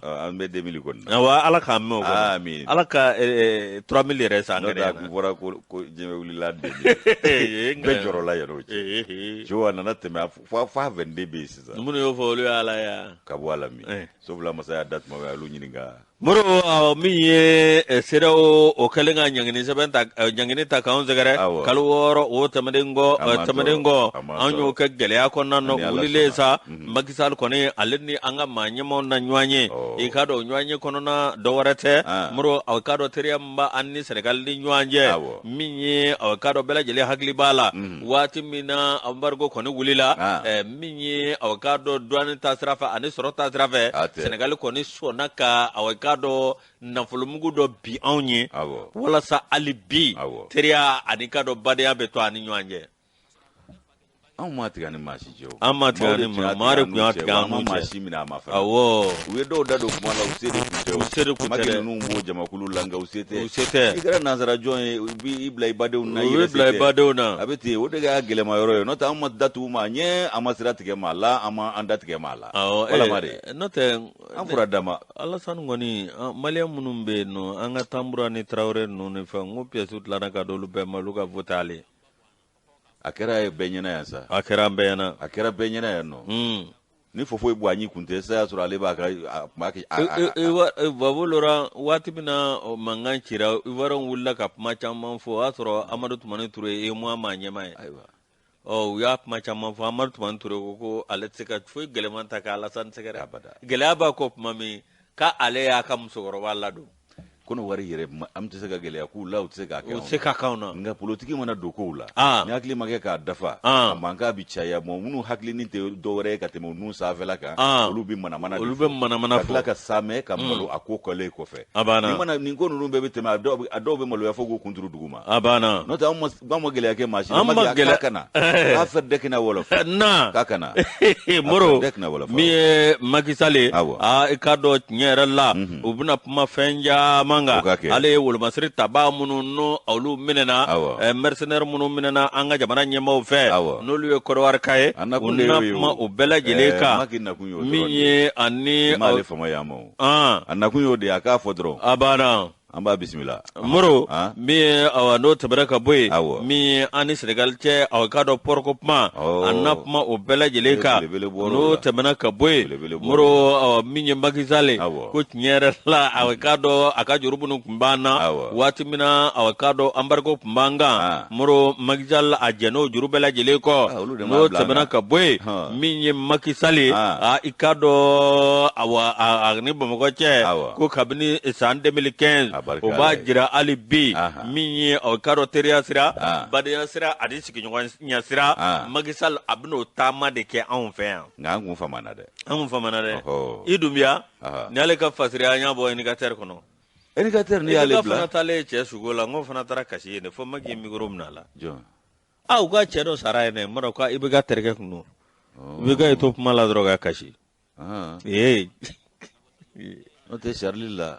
an bɛ 2000 kɔnɔ awɔ ala k'an mɛn o kɔnɔ amin ala ka 3000 yɛrɛ san kɛnɛ n'o tɛ a kun fɔra ko diɲɛ wulila 2000 bɛɛ jɔrɔla yɛrɛ o cɛ jo a nana tɛmɛ fo a 22 bɛ yen sisan minnu y'o fɔ olu ye ala ye ka bɔ a la min sofila masa y'a da tuma min a y'olu ɲininka Moro min ye CEDEAO o kɛlen ka ɲangini sɛbɛn ta ɲangini ta k'anw sɛgɛrɛ kalo 6 o tɛmɛnen kɔ tɛmɛnen kɔ an y'o kɛ gɛlɛya kɔnɔna na wulilen sa Macky Sall kɔni ale ni an ka maa ɲɛmaaw na ɲɔgɔn ye i k'a dɔn ɲɔgɔn ye kɔnɔna dɔ wɛrɛ tɛ Moro aw k'a dɔn teriya min b'an ni Senegal ni ɲɔgɔn cɛ min ye aw k'a dɔn bɛɛ lajɛlen hakili b'a la waati min na embargo kɔni wulila min ye aw k'a dɔn douane taasira fɛ ani sɔrɔ taasira fɛ Senegal kɔni sɔnna ka aw k'a dɔn nafolomugu dɔ bin anw ye walasa hali bi teriya ani k'a dɔn badenya bɛ to an ni ɲɔgɔn cɛ anw ma tigɛ ni maa si cɛ o an ma tigɛ ni maa maa de tun y'a tigɛ an n'u cɛ maa si minɛ a ma fana awɔ u ye dɔw da don kuma la u se de tun tɛ u se de tun tɛ dɛ ninnu b'o jamakulu la nka u se tɛ u se tɛ i kɛra nansara jɔn ye u b'i bila i badenw na u b'i bila i badenw na a bɛ ten o de y'a gɛlɛma yɔrɔ ye n'o tɛ an ma da tugu maa ɲɛ an ma sira tigɛ maa la an ma an da tigɛ maa la awɔ walama de n'o tɛ an fura dama Alassane kɔni maliyɛn minnu bɛ yen nɔ an ka Tanbura ni Tarawele ninnu ni fɛn n ko pièces dilanna ka d'olu bɛɛ ma olu ka voter ale a kɛra bɛɛ ɲɛna yan sa a kɛra an bɛɛ ɲɛna a kɛra bɛɛ ɲɛna yan nɔ ni Houphouët Boigny kun tɛ sa y'a sɔrɔ ale b'a ka a tun b'a kɛ Babu Laurent waati min na mankan cira Ivoiriyɛnw wulila ka kuma caman fɔ o y'a sɔrɔ Amadu Tumani Ture ye UEMOA maa ɲɛmaa ye ayiwa ɔ u y'a kuma caman fɔ Amadu Tumani Ture ko ko ale tɛ se ka foyi gɛlɛman ta ka Alasani sɛgɛrɛ abada gɛlɛya b'a kɔ tuma min k'ale y'a ka musokɔrɔba ladon Kɔnɔwari yɛrɛ an tɛ se ka gɛlɛya k'u la u tɛ se k'a kɛ u tɛ se k'a k'anw na nka politiki mana don kow la ni hakili ma kɛ k'a dafa a mankan bɛ caya mɔgɔ minnu hakilinin tɛ dɔwɛrɛ ye ka tɛmɛ u nun sanfɛla kan olu bɛ manamana olu bɛ manamana ka tila ka saamɛ ka malo a ko kɛlen kɔfɛ a banna ni mana nin ko ninnu bɛɛ bɛ tɛmɛ a dɔw bɛ maloya fo k'u kun turu dugu ma a banna n'o tɛ anw ma gɛlɛya kɛ maa si la an ma gɛlɛya ka na k'a fɛ dɛ kɛnɛ wɔlɔ na k'a ka na Moro min ye Macky Sall ye aa i k'a dɔn tiɲɛ yɛrɛ la u bɛna kuma fɛn caman kan ale ye wolomasiri tabaa minnu n'o olu minɛna mercenaire minnu minɛna an ka jamana ɲɛmaaw fɛ n'olu ye Kɔdiwari ka ye u na kuma o bɛɛ lajɛlen kan min ye ani a nakun y'o de ye a k'a fɔ dɔrɔn a banna an b'a bisimila moro min ye awa n'o tɛmɛna ka bɔ yen min ye an ni senegali cɛ aw k'a dɔn pɔrɔko kuma a na kuma o bɛɛ lajɛlen kan n'o tɛmɛna ka bɔ yen moro awa min ye Macky Sall ko tiɲɛ yɛrɛ la aw k'a dɔn a ka juru minnu tun b'an na waati min na aw k'a dɔn embargo tun b'an kan moro Macky Sall a jɛn'o juru bɛɛ lajɛlen kɔ n'o tɛmɛna ka bɔ yen min ye Macky Sall a i k'a dɔn awa a ni bamakɔ cɛ ko kabini san 2015 o b'a jira hali bi min ye aw k'a dɔn teriya sira badenya sira ani sigiɲɔgɔnya sira Macky Sall a bɛn'o taama de kɛ anw fɛ yan nka an kun famana dɛ an kun famana dɛ i Dunbiya ni ale ka fasiri an y'a bɔ indicateur kɔnɔ indicateur n'i y'ale bila fana taalen cɛ sugo la n ko fana taara kasi yen de fo Macky ye micro minɛ a la jɔn aa u ka cɛ dɔ sara yen dɛ n b'a dɔn ko IBK terikɛ kun don IBK y'i to kuma la dɔrɔn ka kasi ee n'o tɛ Charlie la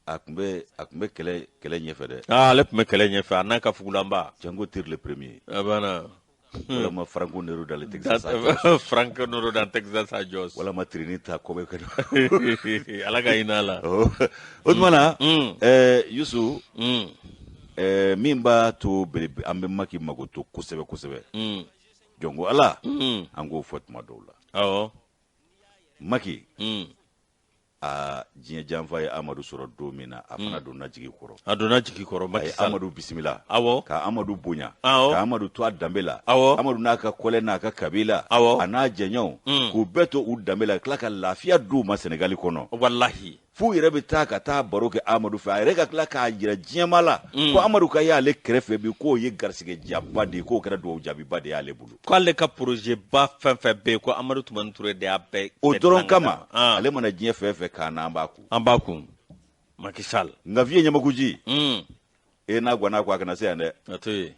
A tun bɛ a tun bɛ kɛlɛ kɛlɛ ɲɛfɛ dɛ. Aa, ale tun bɛ kɛlɛ ɲɛfɛ a n'a ka fugulanba. Django tire le premier. A banna. Walama Franco Nero dans le Texas à Jos. Franco Nero dans Texas à Jos. Walama Trinita Kobe kɛ. Ala ka hinɛ a la. O tuma na, Yusu, min b'a to belebe an bɛ Maki makoto kosɛbɛ kosɛbɛ. Jɔnko Ala, an k'o fɔ tuma dɔw la. Awɔ. Maki. Aa, diɲɛ janfa ye Amadu sɔrɔ don min na, a fana donna jigi kɔrɔ. A donna jigi kɔrɔ, Macky A ye Sall. Amadu bisimila. Awɔ. Ka Amadu bonya. Awɔ. Ka Amadu to a danbe la. Awɔ. Amadu n'a ka kɔlɛ n'a ka kabila. Awɔ. A n'a jɛɲɔgɔnw. K'u bɛɛ to u danbe la, ka tila ka lafiya d'u ma Senegali kɔnɔ. Walahi. F'u yɛrɛ bɛ taa ka taa baro kɛ Amadu fɛ, a yɛrɛ ka tila k'a jira diɲɛmaa la ko Amadu ka y'ale kɛrɛfɛ bi, k'o ye garisɛgɛ diyaba de ye, k'o kɛra dugawu jaabiba de y'ale bolo. K'ale ka projet ba fɛn fɛn bɛ yen, ko Amadu Tumani Ture de y'a bɛɛ O dɔrɔn kama, Ah. ale mana diɲɛ fɛn fɛn k'an na, an b'a kun. An b'a kun. Macky Sall. Nka fiye ɲamakuji. E n'a gwanna ko a kana se yan dɛ. A to yen.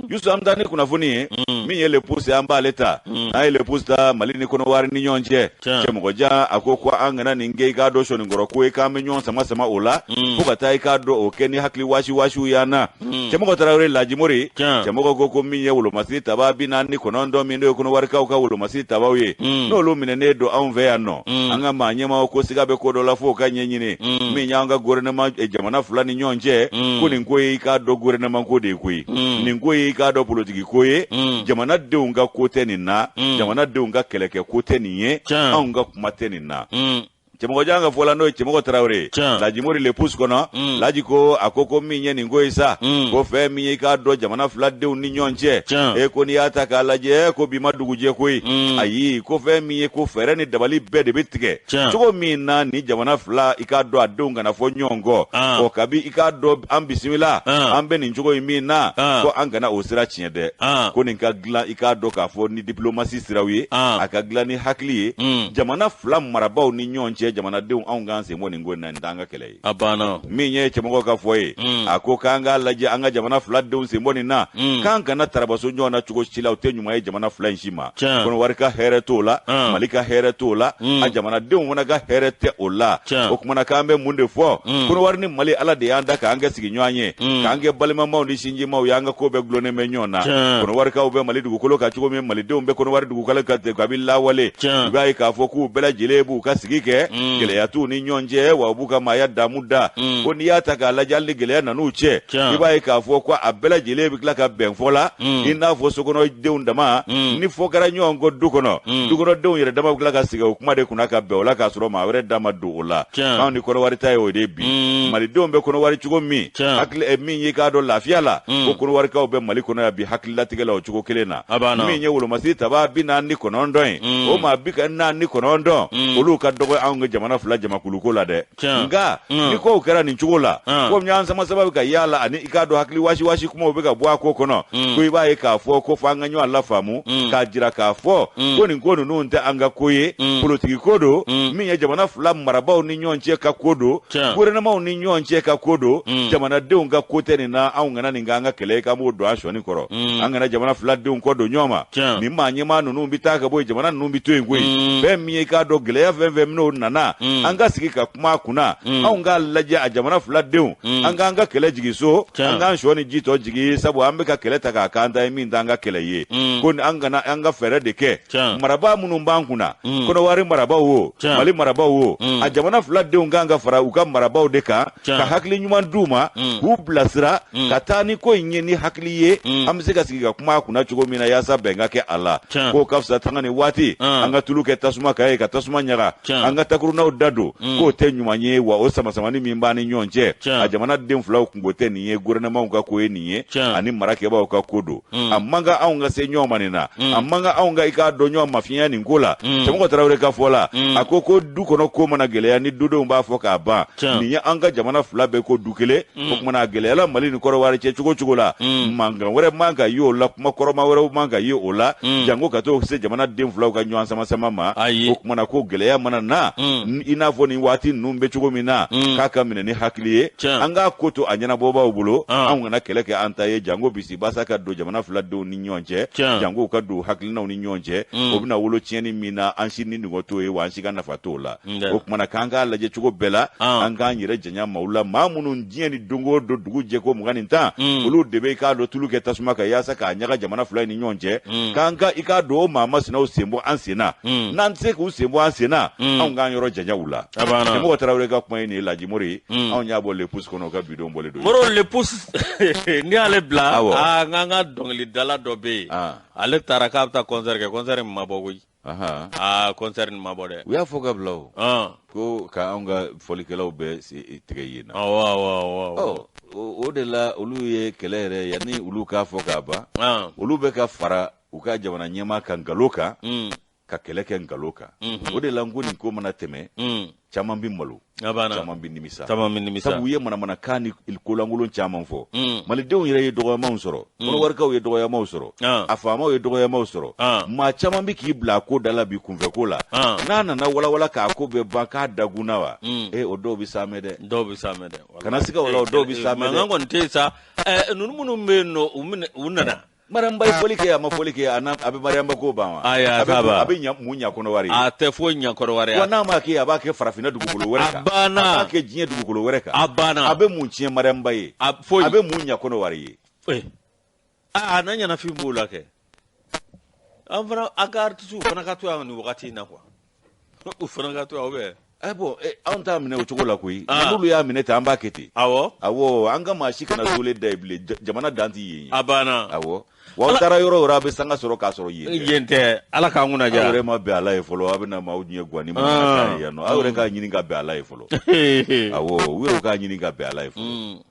Yusu, an bɛ taa ni kunnafoni ye min ye Le Pouce, an b'ale ta. N'an ye Le Pouce ta, Mali ni Kɔnɔwari ni ɲɔgɔn cɛ, Cɛmɔgɔjan a ko ko an kana nin kɛ i k'a dɔn sɔnikɔrɔ ko ye, k'an bɛ ɲɔgɔn sama sama o la fo ka taa i k'a dɔn o kɛ ni hakili waasi waasiw y'an na. Cɛmɔgɔ Tarawele Lajimori, cɛmɔgɔ ko ko min ye wolomasiri taba 49 min n'o ye Kɔnɔwarikaw ka wolomasiri tabaw ye, n'olu minɛnen don anw fɛ yan nɔ, an ka maa ɲɛmaaw ko siga bɛ ko dɔ la f'o ka ɲɛɲini. Min y'an ka gouvernement jamana fila ni ɲɔgɔn cɛ, ko nin ko ye i k'a dɔn gouvernement ko de ye koyi, nin ko ye i k'a dɔn politiki ko ye, jamanadenw ka ko tɛ nin na, jamanadenw ka kɛlɛkɛ ko tɛ nin ye, anw ka kuma tɛ nin na. Cɛmɔgɔjan ka fɔ la, n'o ye Cɛmɔgɔ Tarawele ye Lajimori Le Pouce kɔnɔ, Laji ko a ko ko min ye nin ko ye sa, ko fɛn min ye i k'a dɔn jamana fila denw ni ɲɔgɔn cɛ, e ko n'i y'a ta k'a lajɛ ko bi ma dugujɛ koyi, ayi, ko fɛn min ye ko fɛɛrɛ ni dabali bɛɛ de bɛ tigɛ cogo min na ni jamana fila i k'a dɔn a denw kana fɔ ɲɔgɔn kɔ. Ɔ, kabi i k'a dɔn an bisimila an bɛ nin cogo in min na, ko an kana o sira tiɲɛ dɛ, ko nin ka dilan i k'a dɔn k'a fɔ ni diplomasi siraw ye, a ka dilan ni hakili ye, jamana fila marabaaw ni ɲɔgɔn cɛ, jamanadenw anw k'an sen bɔ nin ko in na, nin t'an ka kɛlɛ ye. A banna. Min ye cɛmɔgɔ ka fɔ ye, a ko k'an k'a lajɛ an ka jamana fila denw sen bɔ nin na, k'an kana tarabaso ɲɔgɔn na cogo si la, o tɛ ɲuman ye jamana fila in si ma. Kɔnɔwari ka hɛrɛ t'o la, Mali ka hɛrɛ t'o la, a jamanadenw fana ka hɛrɛ tɛ o la. O kumana k'an bɛ mun de fɔ? Kɔnɔwari ni Mali, Ala de y'an da k'an kɛ sigiɲɔgɔn ye, k'an kɛ balimamaw ni sinjimaw ye, an ka ko bɛɛ gulonnen bɛ ɲɔgɔn na. Kɔnɔwarikaw bɛ Mali dugukolo kan cogo min, Malidenw bɛ Kɔnɔwari dugukolo kan ten kabi lawale. I b'a ye k'a fɔ k'u bɛɛ lajɛlen b'u ka sigi kɛ, gɛlɛya t'u ni ɲɔgɔn cɛ, wa u b'u ka maaya damu da. Ko n'i y'a ta k'a lajɛ, hali ni gɛlɛya nan'u cɛ, i b'a ye k'a fɔ ko a bɛɛ lajɛlen bɛ tila ka bɛn fɔ la, i n'a fɔ sokɔnɔdenw dama ni fɔ kɛra ɲɔgɔn kɔ du kɔnɔ, dukɔnɔdenw yɛrɛ dama bɛ tila ka sigi o kuma de kunna ka bɛn o la, k'a sɔrɔ maa wɛrɛ da ma don o la. Anw ni Kɔnɔwari ta ye o de ye bi. Malidenw bɛ Kɔnɔwari cogo min, hakili min y'i k'a dɔn lafiya la, ko Kɔnɔwarikaw bɛ Mali kɔnɔ yan bi hakililatigɛ la o cogo kelen na. Min ye wolomasiri taba 49 ye, o maa 49 olu ka dɔgɔ anw ka jamana fila jamakuluko la dɛ. Nka ni kow kɛra nin cogo la, ko ɲɔgɔn sama sama bɛ ka yaala, ani i k'a dɔn hakili wasi wasi kumaw bɛ ka bɔ a ko kɔnɔ, ko i b'a ye k'a fɔ ko f'an ka ɲɔgɔn lafaamu, k'a jira k'a fɔ ko nin ko ninnu tɛ an ka ko ye, politiki ko don, min ye jamana fila marabaaw ni ɲɔgɔn cɛ ka ko don, gouvernementw ni ɲɔgɔn cɛ ka ko don, jamanadenw ka ko tɛ nin na. Anw kana nin k'an ka kɛlɛ ye k'an b'o don an sɔnni kɔrɔ, an kana jamana fila denw kɔ don ɲɔgɔn ma. Nin maa ɲɛmaa ninnu bɛ taa ka bɔ yen, jamana ninnu bɛ to yen koyi. Fɛn min ye i k'a dɔn gɛlɛya fɛn fɛn min'o nana, an ka sigi ka kuma a kunna, anw k'a lajɛ a jamana fila denw, an k'an ka kɛlɛ jigin so, an k'an sɔ ni ji tɔ jigin, sabu an bɛ ka kɛlɛ ta k'a k'an ta ye min t'an ka kɛlɛ ye. Ko an kana an ka fɛɛrɛ de kɛ, marabaa minnu b'an kunna, Kɔnɔwari marabaaw o, Mali marabaaw o, a jamana fila denw kan ka fara u ka marabaaw de kan, ka hakili ɲuman d'u ma, k'u bilasira ka taa ni ko in ye ni hakili ye, an bɛ se ka sigi ka kuma a kunna cogo min na yaasa bɛn ka kɛ a la. K'o ka fisa sanga ni waati an ka tulu kɛ tasuma kan ye, ka tasuma ɲaga, an ka takuma dakurunnaw da don k'o tɛ ɲuman ye, wa o samasamani min b'an ni ɲɔgɔn cɛ, a jamana den filaw kunko tɛ nin ye, gouvernementw ka ko ye nin ye, ani marakɛbaaw ka ko don. A man kan anw ka se ɲɔgɔn ma nin na, a man kan anw ka i k'a dɔn ɲɔgɔn mafiɲɛya nin ko la. Cɛmɔgɔ Tarawele ka fɔ la, a ko ko du kɔnɔ ko mana gɛlɛya ni dudenw b'a fɔ k'a ban, nin ye an ka jamana fila bɛɛ ko du kelen. O tuma na a gɛlɛyala Mali ni Kɔrɔwari cɛ cogo cogo la, mankan wɛrɛ man ka ye o la, kuma kɔrɔma wɛrɛw man ka ye o la, janko ka t'o se jamana den filaw ka ɲɔgɔn sama sama ma. O tuma na ko gɛlɛya mana na, i n'a fɔ nin waati ninnu bɛ cogo min na, k'a ka minɛ ni hakili ye, an k'a ko to a ɲɛnabɔbaaw bolo, anw kana kɛlɛ kɛ an ta ye, janko bisibasa ka don jamana fila denw ni ɲɔgɔn cɛ, janko ka don hakilinaw ni ɲɔgɔn cɛ. O bɛna wolo tiɲɛni min na, an si ni nɔgɔ t'o ye, wa an si ka nafa t'o la. O tuma na k'an k'a lajɛ cogo bɛɛ la, an k'an yɛrɛ janya maaw la, maa minnu diɲɛ ni don o don dugu jɛ ko 20 ni 10, olu de bɛ i k'a dɔn tulu kɛ tasuma kan yaasa k'a ɲaga jamana fila in ni ɲɔgɔn cɛ, k'an ka i k'a dɔn o maa masinaw sen bɔ an sen na. N'an tɛ se k'u sen bɔ an sen na, anw k'an yɔrɔ janya u la. Cɛmɔgɔ Tarawele ka kuma ye nin ye, Lajimori, anw y'a bɔ Le Pouce kɔnɔ, o ka bidon bɔlen don. Moro, Le Pouce, n'i y'ale bila, aa, n k'an ka dɔnkilidala dɔ bɛ yen, ale taara k'a bɛ taa concert kɛ, concert in ma bɔ koyi. Aa, concert nin ma bɔ dɛ. U y'a fɔ ka bila o, ko ka anw ka fɔlikɛlaw bɛɛ tigɛ yen na. Awɔ awɔ awɔ O de la olu ye kɛlɛ yɛrɛ, yanni olu k'a fɔ k'a ban, olu bɛ ka fara u ka jamana ɲɛmaa kan nkalon kan, ka kɛlɛ kɛ nkalon kan. O de la n ko nin ko mana tɛmɛ, caman bɛ malo, caman bɛ nimisa. Caman bɛ nimisa. Sabu u ye manamanakan ni kolankolon caman fɔ. Malidenw yɛrɛ ye dɔgɔyamaw sɔrɔ, kɔnɔwarikaw ye dɔgɔyamaw sɔrɔ, a faamaw ye dɔgɔyamaw sɔrɔ. Maa caman bɛ k'i bila a ko da la bi kunfɛ ko la. N'a nana walawala k'a ko bɛɛ ban k'a dagunna wa, e, o dɔw bɛ saamɛ dɛ. Dɔw bɛ saamɛ dɛ. Kana siga o la, o dɔw bɛ saamɛ dɛ. Mankan kɔni tɛ yen sa. Ninnu minnu bɛ yen nɔ, u nana. Mariamba ye fɔli kɛ, a ma fɔli kɛ, a bɛ Mariamba ko ban wa? Ayi, a t'a ban. A bɛ ɲa mun ɲa Kɔnɔwari ye? A tɛ foyi ɲa Kɔnɔwari. Wa n'a ma kɛ, a b'a kɛ farafinna dugukolo wɛrɛ kan. A banna. A b'a kɛ diɲɛ dugukolo wɛrɛ kan. A banna. A bɛ mun tiɲɛ Mariamba ye? A foyi. A bɛ mun ɲa Kɔnɔwari ye? Aa, n'a ɲɛnafin b'o la kɛ. An fana, an ka artisiw fana ka to yan nin wagati in na quoi. U fana ka to yan ou bien? Bon, anw t'a minɛ o cogo la koyi. N'olu y'a minɛ ten, an b'a kɛ ten. Awɔ, an ka maa si kana sole da yen bilen, jamana dan tɛ yen ye. A banna. Awɔ. Wa aw taara yɔrɔ o yɔrɔ, a bɛ sanga sɔrɔ k'a sɔrɔ yen tɛ. Yen tɛ. Ala k'an kunna diya. Aw yɛrɛ ma bɛn ala ye fɔlɔ, aw bɛna maaw ɲɛ guwan ni manamanakan ye yan nɔ. Aw yɛrɛ k'a ɲini ka bɛn ala ye fɔlɔ. Awɔ, u yɛrɛ k'a ɲini ka bɛn ala ye fɔlɔ.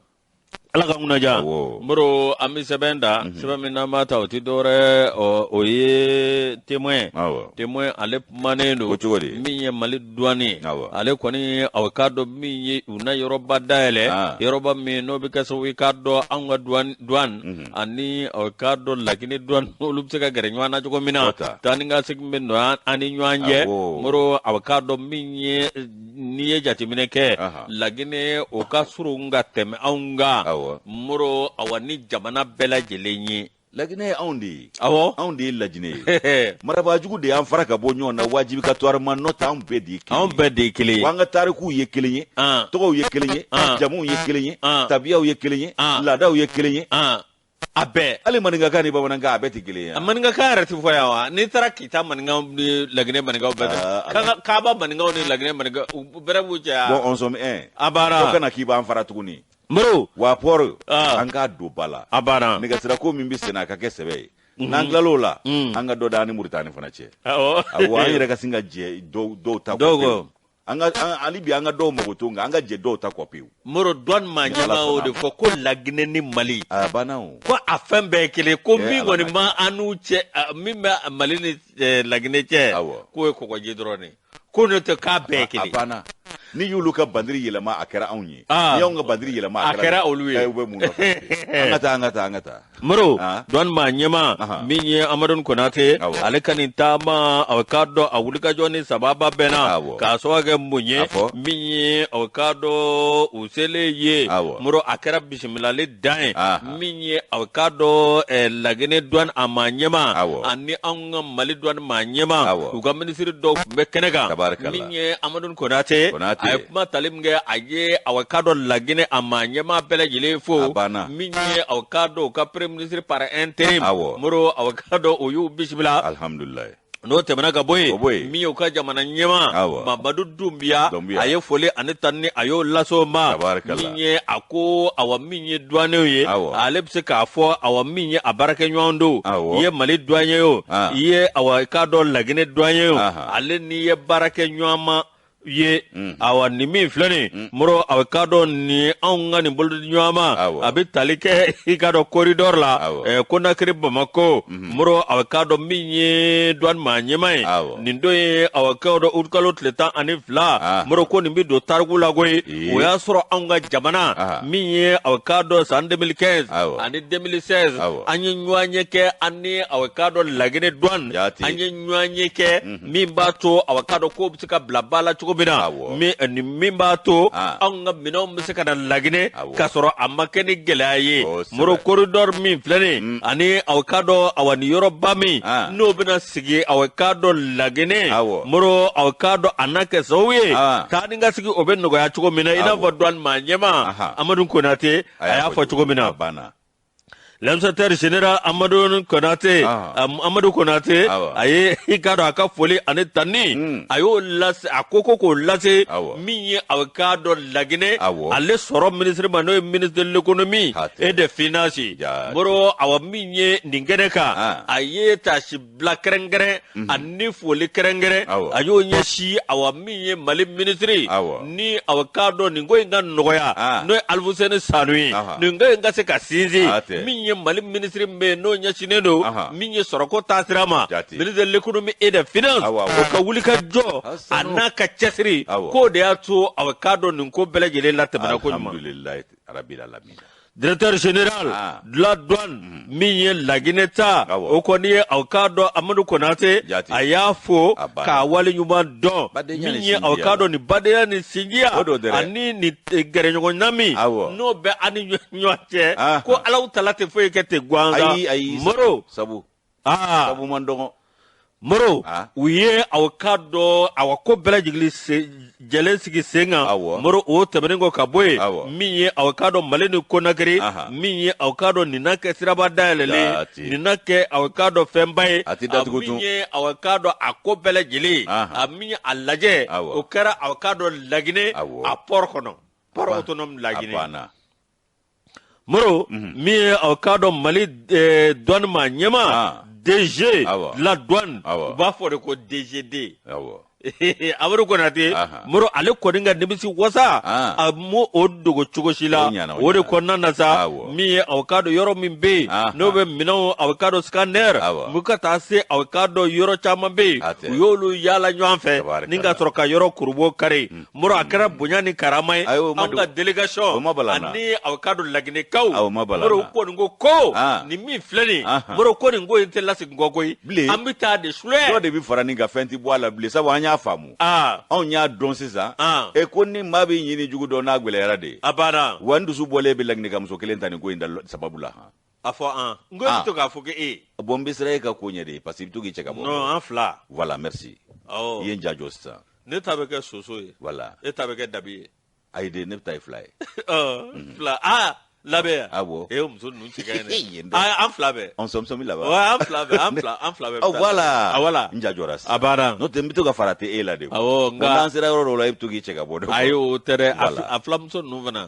Ala ka kunna diya. Moro, an bɛ sɛbɛn da, sɛbɛn min n'an b'a ta, o tɛ dɔwɛrɛ, o ye Témoin. Témoin, ale kumanen don. O cogo di? Min ye Mali douane ye, ale kɔni, aw k'a dɔn min ye, u na yɔrɔba dayɛlɛ, yɔrɔba min n'o bɛ kɛ sababu ye k'a dɔn anw ka douane ani aw k'a dɔn Laginɛ douane, olu bɛ se ka gɛrɛ ɲɔgɔn na cogo min na, taa ni ka segin bɛ nɔgɔya an ni ɲɔgɔn cɛ. Moro, aw k'a dɔn min ye, n'i ye jateminɛ kɛ, Laginɛ o ka surun ka tɛmɛ anw kan, Moro, awa, ni jamana bɛɛ lajɛlen ye. Laginɛ ye anw de ye. Awɔ. Anw de ye Lajinɛ ye. Marabaajugu de y'an fara ka bɔ ɲɔgɔn na wajibikatɔrima, n'o tɛ anw bɛɛ de ye kelen. Anw bɛɛ de ye kelen ye. Wa an ka tarikuw ye kelen ye, tɔgɔw ye kelen ye, jamuw ye kelen ye, tabiyaw ye kelen ye, laadaw ye kelen ye. A bɛɛ. Hali maninkakan ni bamanankan, a bɛɛ tɛ kelen ye. A maninkakan yɛrɛ tɛ fɔ yan wa? N'i taara Kita maninkaw ni Laginɛ maninkaw bɛɛ fɛ, Kaba maninkaw ni Laginɛ maninkaw bɛrɛ b'u cɛ. Bon, on sommes un. A banna. Ko kana k'i b'an fara tuguni. Moro. Wa pɔri, an k'a don ba la. A banna. Nɛgɛsirako min bɛ senna, a ka kɛ sɛbɛ ye. N'an tilal'o la, an ka dɔ da an ni Muritani fana cɛ. Awɔ, an yɛrɛ ka sin ka jɛ dɔw ta. Dɔw kɔ. An ka hali bi an ka dɔw mago to, nka an ka jɛ dɔw ta kɔ pewu. Moro, douane maa ɲɛmaa y'o de fɔ ko Laginɛ ni Mali. A banna o. Ko a fɛn bɛɛ ye kelen, ko min kɔni ma an n'u cɛ, min bɛ Mali ni Laginɛ cɛ, k'o ye kɔgɔji dɔrɔn de ye, ko n'o tɛ k'a bɛɛ ye kelen. A banna. N'i y'olu ka bandiri yɛlɛma, a kɛra anw ye. N'i y'anw ka bandiri yɛlɛma, a kɛra olu ye. U bɛ mun nɔfɛ? An ka taa, an ka taa, an ka taa. Moro, douane maa ɲɛmaa min ye Amadou Konate, ale ka nin taama, a k'a dɔn a wulikajɔ ni sababa bɛnna k'a sababu kɛ mun ye? Min ye, a k'a dɔn u selen ye, Moro, a kɛra bisimilali dan ye. Min ye, a k'a dɔn Laginɛ douane a maa ɲɛmaa ani anw ka Mali douane maa ɲɛmaa, u ka minisiri dɔw tun bɛ kɛnɛ kan. Min ye Amadou Konate, a ye kuma tali min kɛ, a ye a k'a dɔn Laginɛ a maa ɲɛmaa bɛɛ lajɛlen fo. Min ye, a k'a dɔn u ka premier ministre par intérim, Moro, a k'a dɔn o y'u bisimila. Alhamdulilayi. N'o tɛmɛna ka bɔ yen, min y'u ka jamana ɲɛmaa Mamadu Dunbiya, a ye foli ani tanuni a y'o lase o ma. Min ye, a ko awa, min ye douaniers ye, ale bɛ se k'a fɔ awa, min ye a baarakɛɲɔgɔn don, i ye Mali douanier ye o, i ye awa k'a dɔn Laginɛ douanier ye o, ale n'i ye baarakɛɲɔgɔn ma. Ye awa nin min filɛ nin moro a k'a dɔn nin anw ka nin bolodiɲɔgɔnma a bɛ tali kɛ i k'a dɔn corridor la Konakiri Bamakɔ moro a k'a dɔn min ye douane maa ɲɛmaa ye nin don ye a k'a dɔn utikalo tile 12 moro ko nin bɛ don tariku la koyi o y'a sɔrɔ anw ka jamana min ye a k'a dɔn san 2015 ani 2016 an ye ɲɔgɔnye kɛ an ni a k'a dɔn Laginɛ douane an ye ɲɔgɔnye kɛ min b'a to a k'a dɔn ko bɛ se ka bila ba la cogo min na ni min b'a to anw ka minɛnw bɛ se ka na Laginɛ k'a sɔrɔ a ma kɛ ni gɛlɛya ye moro corridor min filɛ nin ani a k'a dɔn awa ni yɔrɔba min n'o bɛna sigi a k'a dɔn Laginɛ moro a k'a dɔn a na kɛ sababu ye taa ni ka segin o bɛ nɔgɔya cogo min na i n'a fɔ douane maa ɲɛmaa Amadu Konate a y'a fɔ cogo min na. L'inspecteur général Amadu Konate Amadu Konate a ye i k'a dɔn a ka foli ani tanni a y'o lase a ko ko k'o lase min ye a k'a dɔn Laginɛ ale sɔrɔ minisiri ma n'o ye ministre de l'économie et des finances moro awa min ye nin kɛnɛ kan a ye taasi bila kɛrɛnkɛrɛn ani foli kɛrɛnkɛrɛn a y'o ɲɛsin awa min ye Mali minisiri ni a k'a dɔn nin ko in ka nɔgɔya n'o ye Alifuseni Sanu ye nin ko in ka se ka sinsin min ye Mali minisiri min bɛ yen n'o ɲɛsinnen don min ye sɔrɔko taasira ma ministre de l'économie et des finances o ka wuli ka jɔ a n'a ka cɛsiri k'o de y'a to a k'a dɔn nin ko bɛɛ lajɛlen latɛmɛna ko ɲuman. Directeur général ah. de la douane min ye Laginɛ ta o kɔni ye aw k'a dɔn Amadu Konate a y'a fo k'a waleɲuman dɔn min ye aw k'a dɔn nin badenya ni sinjiya ani nin eh, gɛrɛɲɔgɔnna min n'o bɛ an ni ɲɔgɔn cɛ ah. ko Alahu tala tɛ foyi kɛ ten gansan Moro sabu aa sabu man dɔgɔ moro u ye aw k'a dɔn awa ko bɛɛ lajɛlen jɛlen sigi sen kan moro o tɛmɛnen kɔ ka bɔ yen min ye aw k'a dɔn mali ni konakiri min ye aw k'a dɔn nin na kɛ siraba dayɛlɛlen nin na kɛ aw k'a dɔn fɛnba ye min ye aw k'a dɔn a ko bɛɛ lajɛlen a min ye a lajɛ o kɛra aw k'a dɔn laginɛ a port kɔnɔ port autonome laginɛ Moro min ye aw k'a dɔn Mali douane maa ɲɛmaa ah. DG de la douane u b'a fɔ de ko DGD Amadu Konate Moro ale kɔni ka nimisi wasa ah. a m'o o dogo cogo si la o de kɔnɔna na sa min ye aw k'a dɔn yɔrɔ min bɛ yen n'o bɛ minɛnw aw k'a dɔn scanner mu ka taa se aw k'a dɔn yɔrɔ caman bɛ yen u y'olu yaala ɲɔgɔn fɛ ni ka sɔrɔ ka yɔrɔ kurubo kari Moro a kɛra bonya ni karama ye anw ka délégation ani aw k'a dɔn laginɛkaw Moro kɔni ko ko nin min filɛ nin Moro ko nin ko in tɛ lasegin kɔ koyi an bɛ taa de sulɛ dɔ de bɛ fara nin kan fɛn tɛ bɔ a la bilen sabu an y'a faamu anw y'a dɔn sisan e ko ni maa bɛ ɲini jugu dɔn n'a gɛlɛyara de a banna wa n dusu bɔlen bɛ laginɛka muso kelen ta nin ko in da sababu la han a fɔ an n ko e bɛ to k'a fɔ ko e bon n bɛ siran e ka ko ɲɛ de parce que i bɛ to k'i cɛ ka bɔ non an fila voilà merci i ye n ja jɔ sisan ne ta bɛ kɛ soso ye voilà e ta bɛ kɛ dabi ye ayi de ne bɛ taa ye fila ye fila aa labɛn yan awɔ e muso ninnu cɛ ka ɲi dɛ an fila bɛɛ an sɔmisɔmi laban wa an fila bɛɛ an fila an fila bɛɛ oh voilà a voilà n ja jɔra sisan a banna n'o tɛ n bɛ to ka farati e la de awɔ nka n'an sera yɔrɔ dɔw la e bɛ to k'i cɛ ka bɔ dɛ ayi o tɛ dɛ a filamuso ninnu fana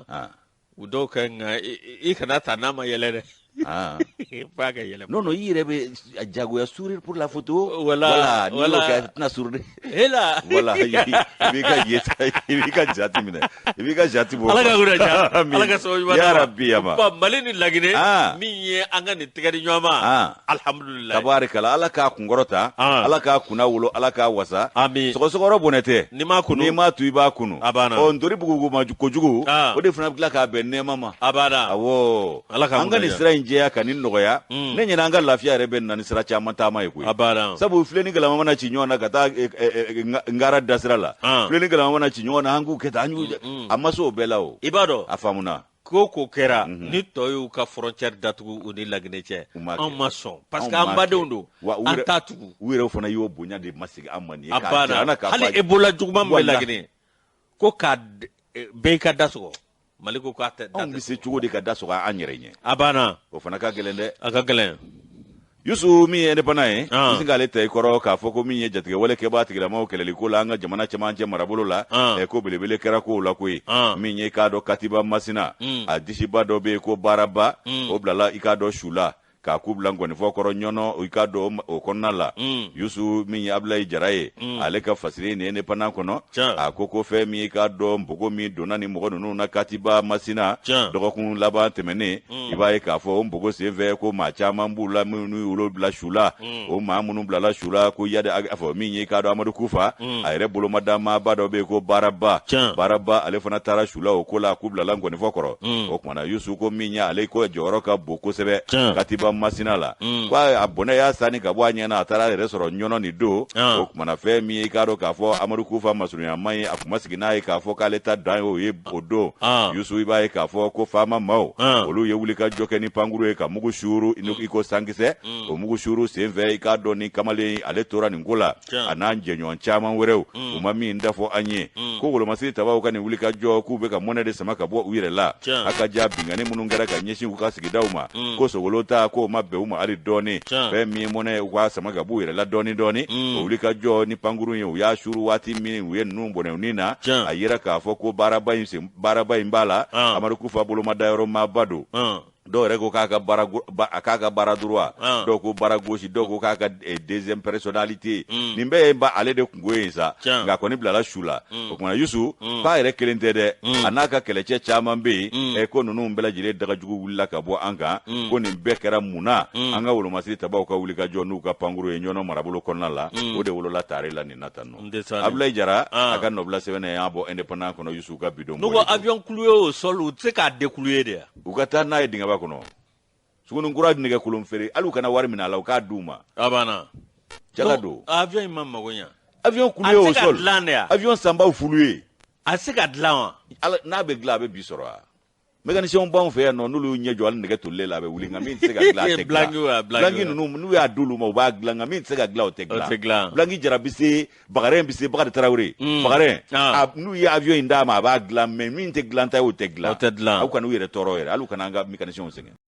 u dɔw ka nka i kana ta n'a ma yɛlɛ dɛ Ah. F'a ka yɛlɛ. Non, non, i yɛrɛ bɛ jagoya sourire pour la photo. Voilà. Voilà. N'i y'o kɛ a tɛna sourire. Hela. Voilà. I b'i ka yeta, i b'i ka jati minɛ. I b'i ka jati bɔ. Ala ka kunna diya. Ala ka sababu ɲuman d'an ma. Ya Rabbi yama. Ba Mali ni Laginɛ. Ah. Min ye an ka nin tɛgɛ di ɲɔgɔn ma. Ah. Alhamdulilayi. Tabarikala Ala k'a kunkɔrɔta. Ah. Ala k'a kunna wolo, Ala k'a wasa. Ami. Sɔgɔsɔgɔrɔ bɔnɛ tɛ. N'i m'a kunu. N'i m'a tu i b'a kunu. A banna. Ɔ ntori bugubugu ma kojugu. Ah. O de fana bɛ tila k'a bɛn nɛɛma ma. A banna. Awɔ. Ala an ka nin sira in jɛya ka nin nɔgɔya. Mm. Ne ɲɛna an ka lafiya yɛrɛ bɛ na ni sira caman taama ye koyi. A banna. Sabu filen ni galama mana ci ɲɔgɔn na ka taa eh, eh, eh, ngara dasira la. Ah. Filen ni galama mana ci ɲɔgɔn na an k'u kɛ tan an y'u a ma se o bɛɛ la o. I b'a dɔn. A faamuna. Ko ko kɛra mhm. ni tɔ y'u ka frontière datugu u ni Laginɛ cɛ anw ma sɔn parce que an badenw don an t'a tugu. U yɛrɛ fana y'o bonya de masegin an ma nin ye. A banna hali Ebola juguman min bɛ Laginɛ ko ka bɛɛ ka da sɔgɔ Mali ko k'a tɛ anw bɛ se cogo di ka da sɔgɔ an yɛrɛ ɲɛ a banna o fana ka gɛlɛn dɛ a ka gɛlɛn Yusu min ye indépendant ye n sin k'ale ta i kɔrɔ k'a fɔ ko min ye jatigɛwale kɛbaa tigilamaw kɛlɛli ko la an ka jamana cɛmancɛ marabolo la ko belebele kɛra kow la koyi min ye i k'a dɔn katiba masina a disiba dɔ bɛ yen ko baaraba o bilala i k'a dɔn su la K'a ku bila nkɔnifɔ kɔrɔ Ɲɔnɔ, i k'a dɔn o kɔnɔna la. Yusu, min ye Abulayi Jara ye, ale ka fasiri nin Indépendant kɔnɔ, a ko fɛn min, i k'a dɔn, npogo min donna ni mɔgɔ ninnu na Katiba Masina dɔgɔkun laban tɛmɛnen, i b'a ye k'a fɔ o npogo senfɛ ko maa caman b'u la minnu y'olu bila su la. O maa minnu bilala su la, ko Iyad a fɔ min ye, i k'a dɔn, Amadu Kufa, a yɛrɛ bolomada maaba dɔ bɛ yen ko Baaraba. Baaraba, ale fana taara su la o ko la, k'u bilala nkɔnifɔ kɔrɔ. O tuma na, Yusu ko min ye ale ko jɔyɔrɔ ka bon kosɛbɛ Katiba Masina la, ko a bɔnɛ y'a sani ka bɔ a ɲɛ na, a taara a yɛrɛ sɔrɔ Ɲɔnɔ nin don. O tuma na, fɛn min ye, i k'a dɔn k'a fɔ Amadu Kufa masurunyama ye, a kun ma sigi n'a ye k'a fɔ k'ale ta dan ye o ye o don. Yusu, i b'a ye k'a fɔ ko faama maaw, olu ye wulikajɔ kɛ ni pankuru ye ka mugu suuru i ko sankisɛ. O mugu suuru senfɛ, i k'a dɔn, ni kamalen ale tora nin ko la, a n'an jɛɲɔgɔn caman wɛrɛw, u ma min da fɔ an ye, ko wolomasiri tabaw ka nin wulikajɔ, k'u bɛ ka mɔnɛ de sama ka bɔ u yɛrɛ la. A ka ja binkanni minnu kɛra ka ɲɛsin u ka sigidaw ma, ko sogolo ta, k'o ma bɛn u ma hali dɔɔni. Fɛn min mɔnɛ u k'a sama ka b'u yɛrɛ la dɔɔni dɔɔni, o wulikajɔ ni pankuru ye, u y'a suuru waati min u ye ninnu bɔnɛ u ni na, a yira k'a fɔ ko baaraba in sen baaraba in b'a la. Amadu Kufa bolomadayɔrɔ maaba don. Dɔw yɛrɛ ko k'a ka baara, a k'a ka baara droit, dɔw ko baara gauche, dɔw ko k'a ka deuxième personnalité. Nin bɛɛ ye ba ale de kungo ye sa, nka kɔni bilala su la. O kumana, Yusu, k'a yɛrɛ kelen tɛ dɛ, a n'a ka kɛlɛcɛ caman bɛ yen, ko ninnu bɛɛ lajɛlen dagajugu wulila ka bɔ an kan. Ko nin bɛɛ kɛra mun na? An ka wolomasiri tabaw ka wulikajɔ n'u ka pankuru ye Ɲɔnɔ marabolo kɔnɔna la, o de wolola tare la nin na tan nɔ. Abulayi Jara, a ka nɔbila sɛbɛn y'a bɔ Indépendant kɔnɔ, Yusu ka bidon. N'u ko avion cloué au sol, u tɛ se k'a déclouer de ya? U ka taa n'a ye dingɛba kɔnɔ, Suguninkura nɛgɛ kolon feere, hali u kana wari minɛ a la, u k'a d'u ma. A banna. Jaga don. Avion in ma mago ɲa. Avion cloué au sol. A tɛ se ka dilan de ya? Avion sanbaw fulu ye. A tɛ se ka dilan wa? Ala, n'a bɛ dilan, a bɛ bi sɔrɔ wa? Mécanicien b'anw fɛ yan nɔ, n'olu y'u ɲɛ jɔ hali nɛgɛ tolilen la, a bɛ wuli, nka min tɛ se ka dilan, a tɛ dilan. Blanqui ninnu, n'u y'a d'olu ma, u b'a dilan, nka min tɛ se ka dilan, o tɛ dilan. O tɛ dilan. Blanqui Jara bɛ se, Bagarɛn bɛ se, Bakari Tarawele, Bagarɛn, n'u ye avion in d'a ma, a b'a dilan, mais min tɛ dilan ta ye, o tɛ dilan. O tɛ dilan. Aw kana u yɛrɛ tɔɔrɔ yɛrɛ, hali u kana an ka mécaniciens sɛgɛn.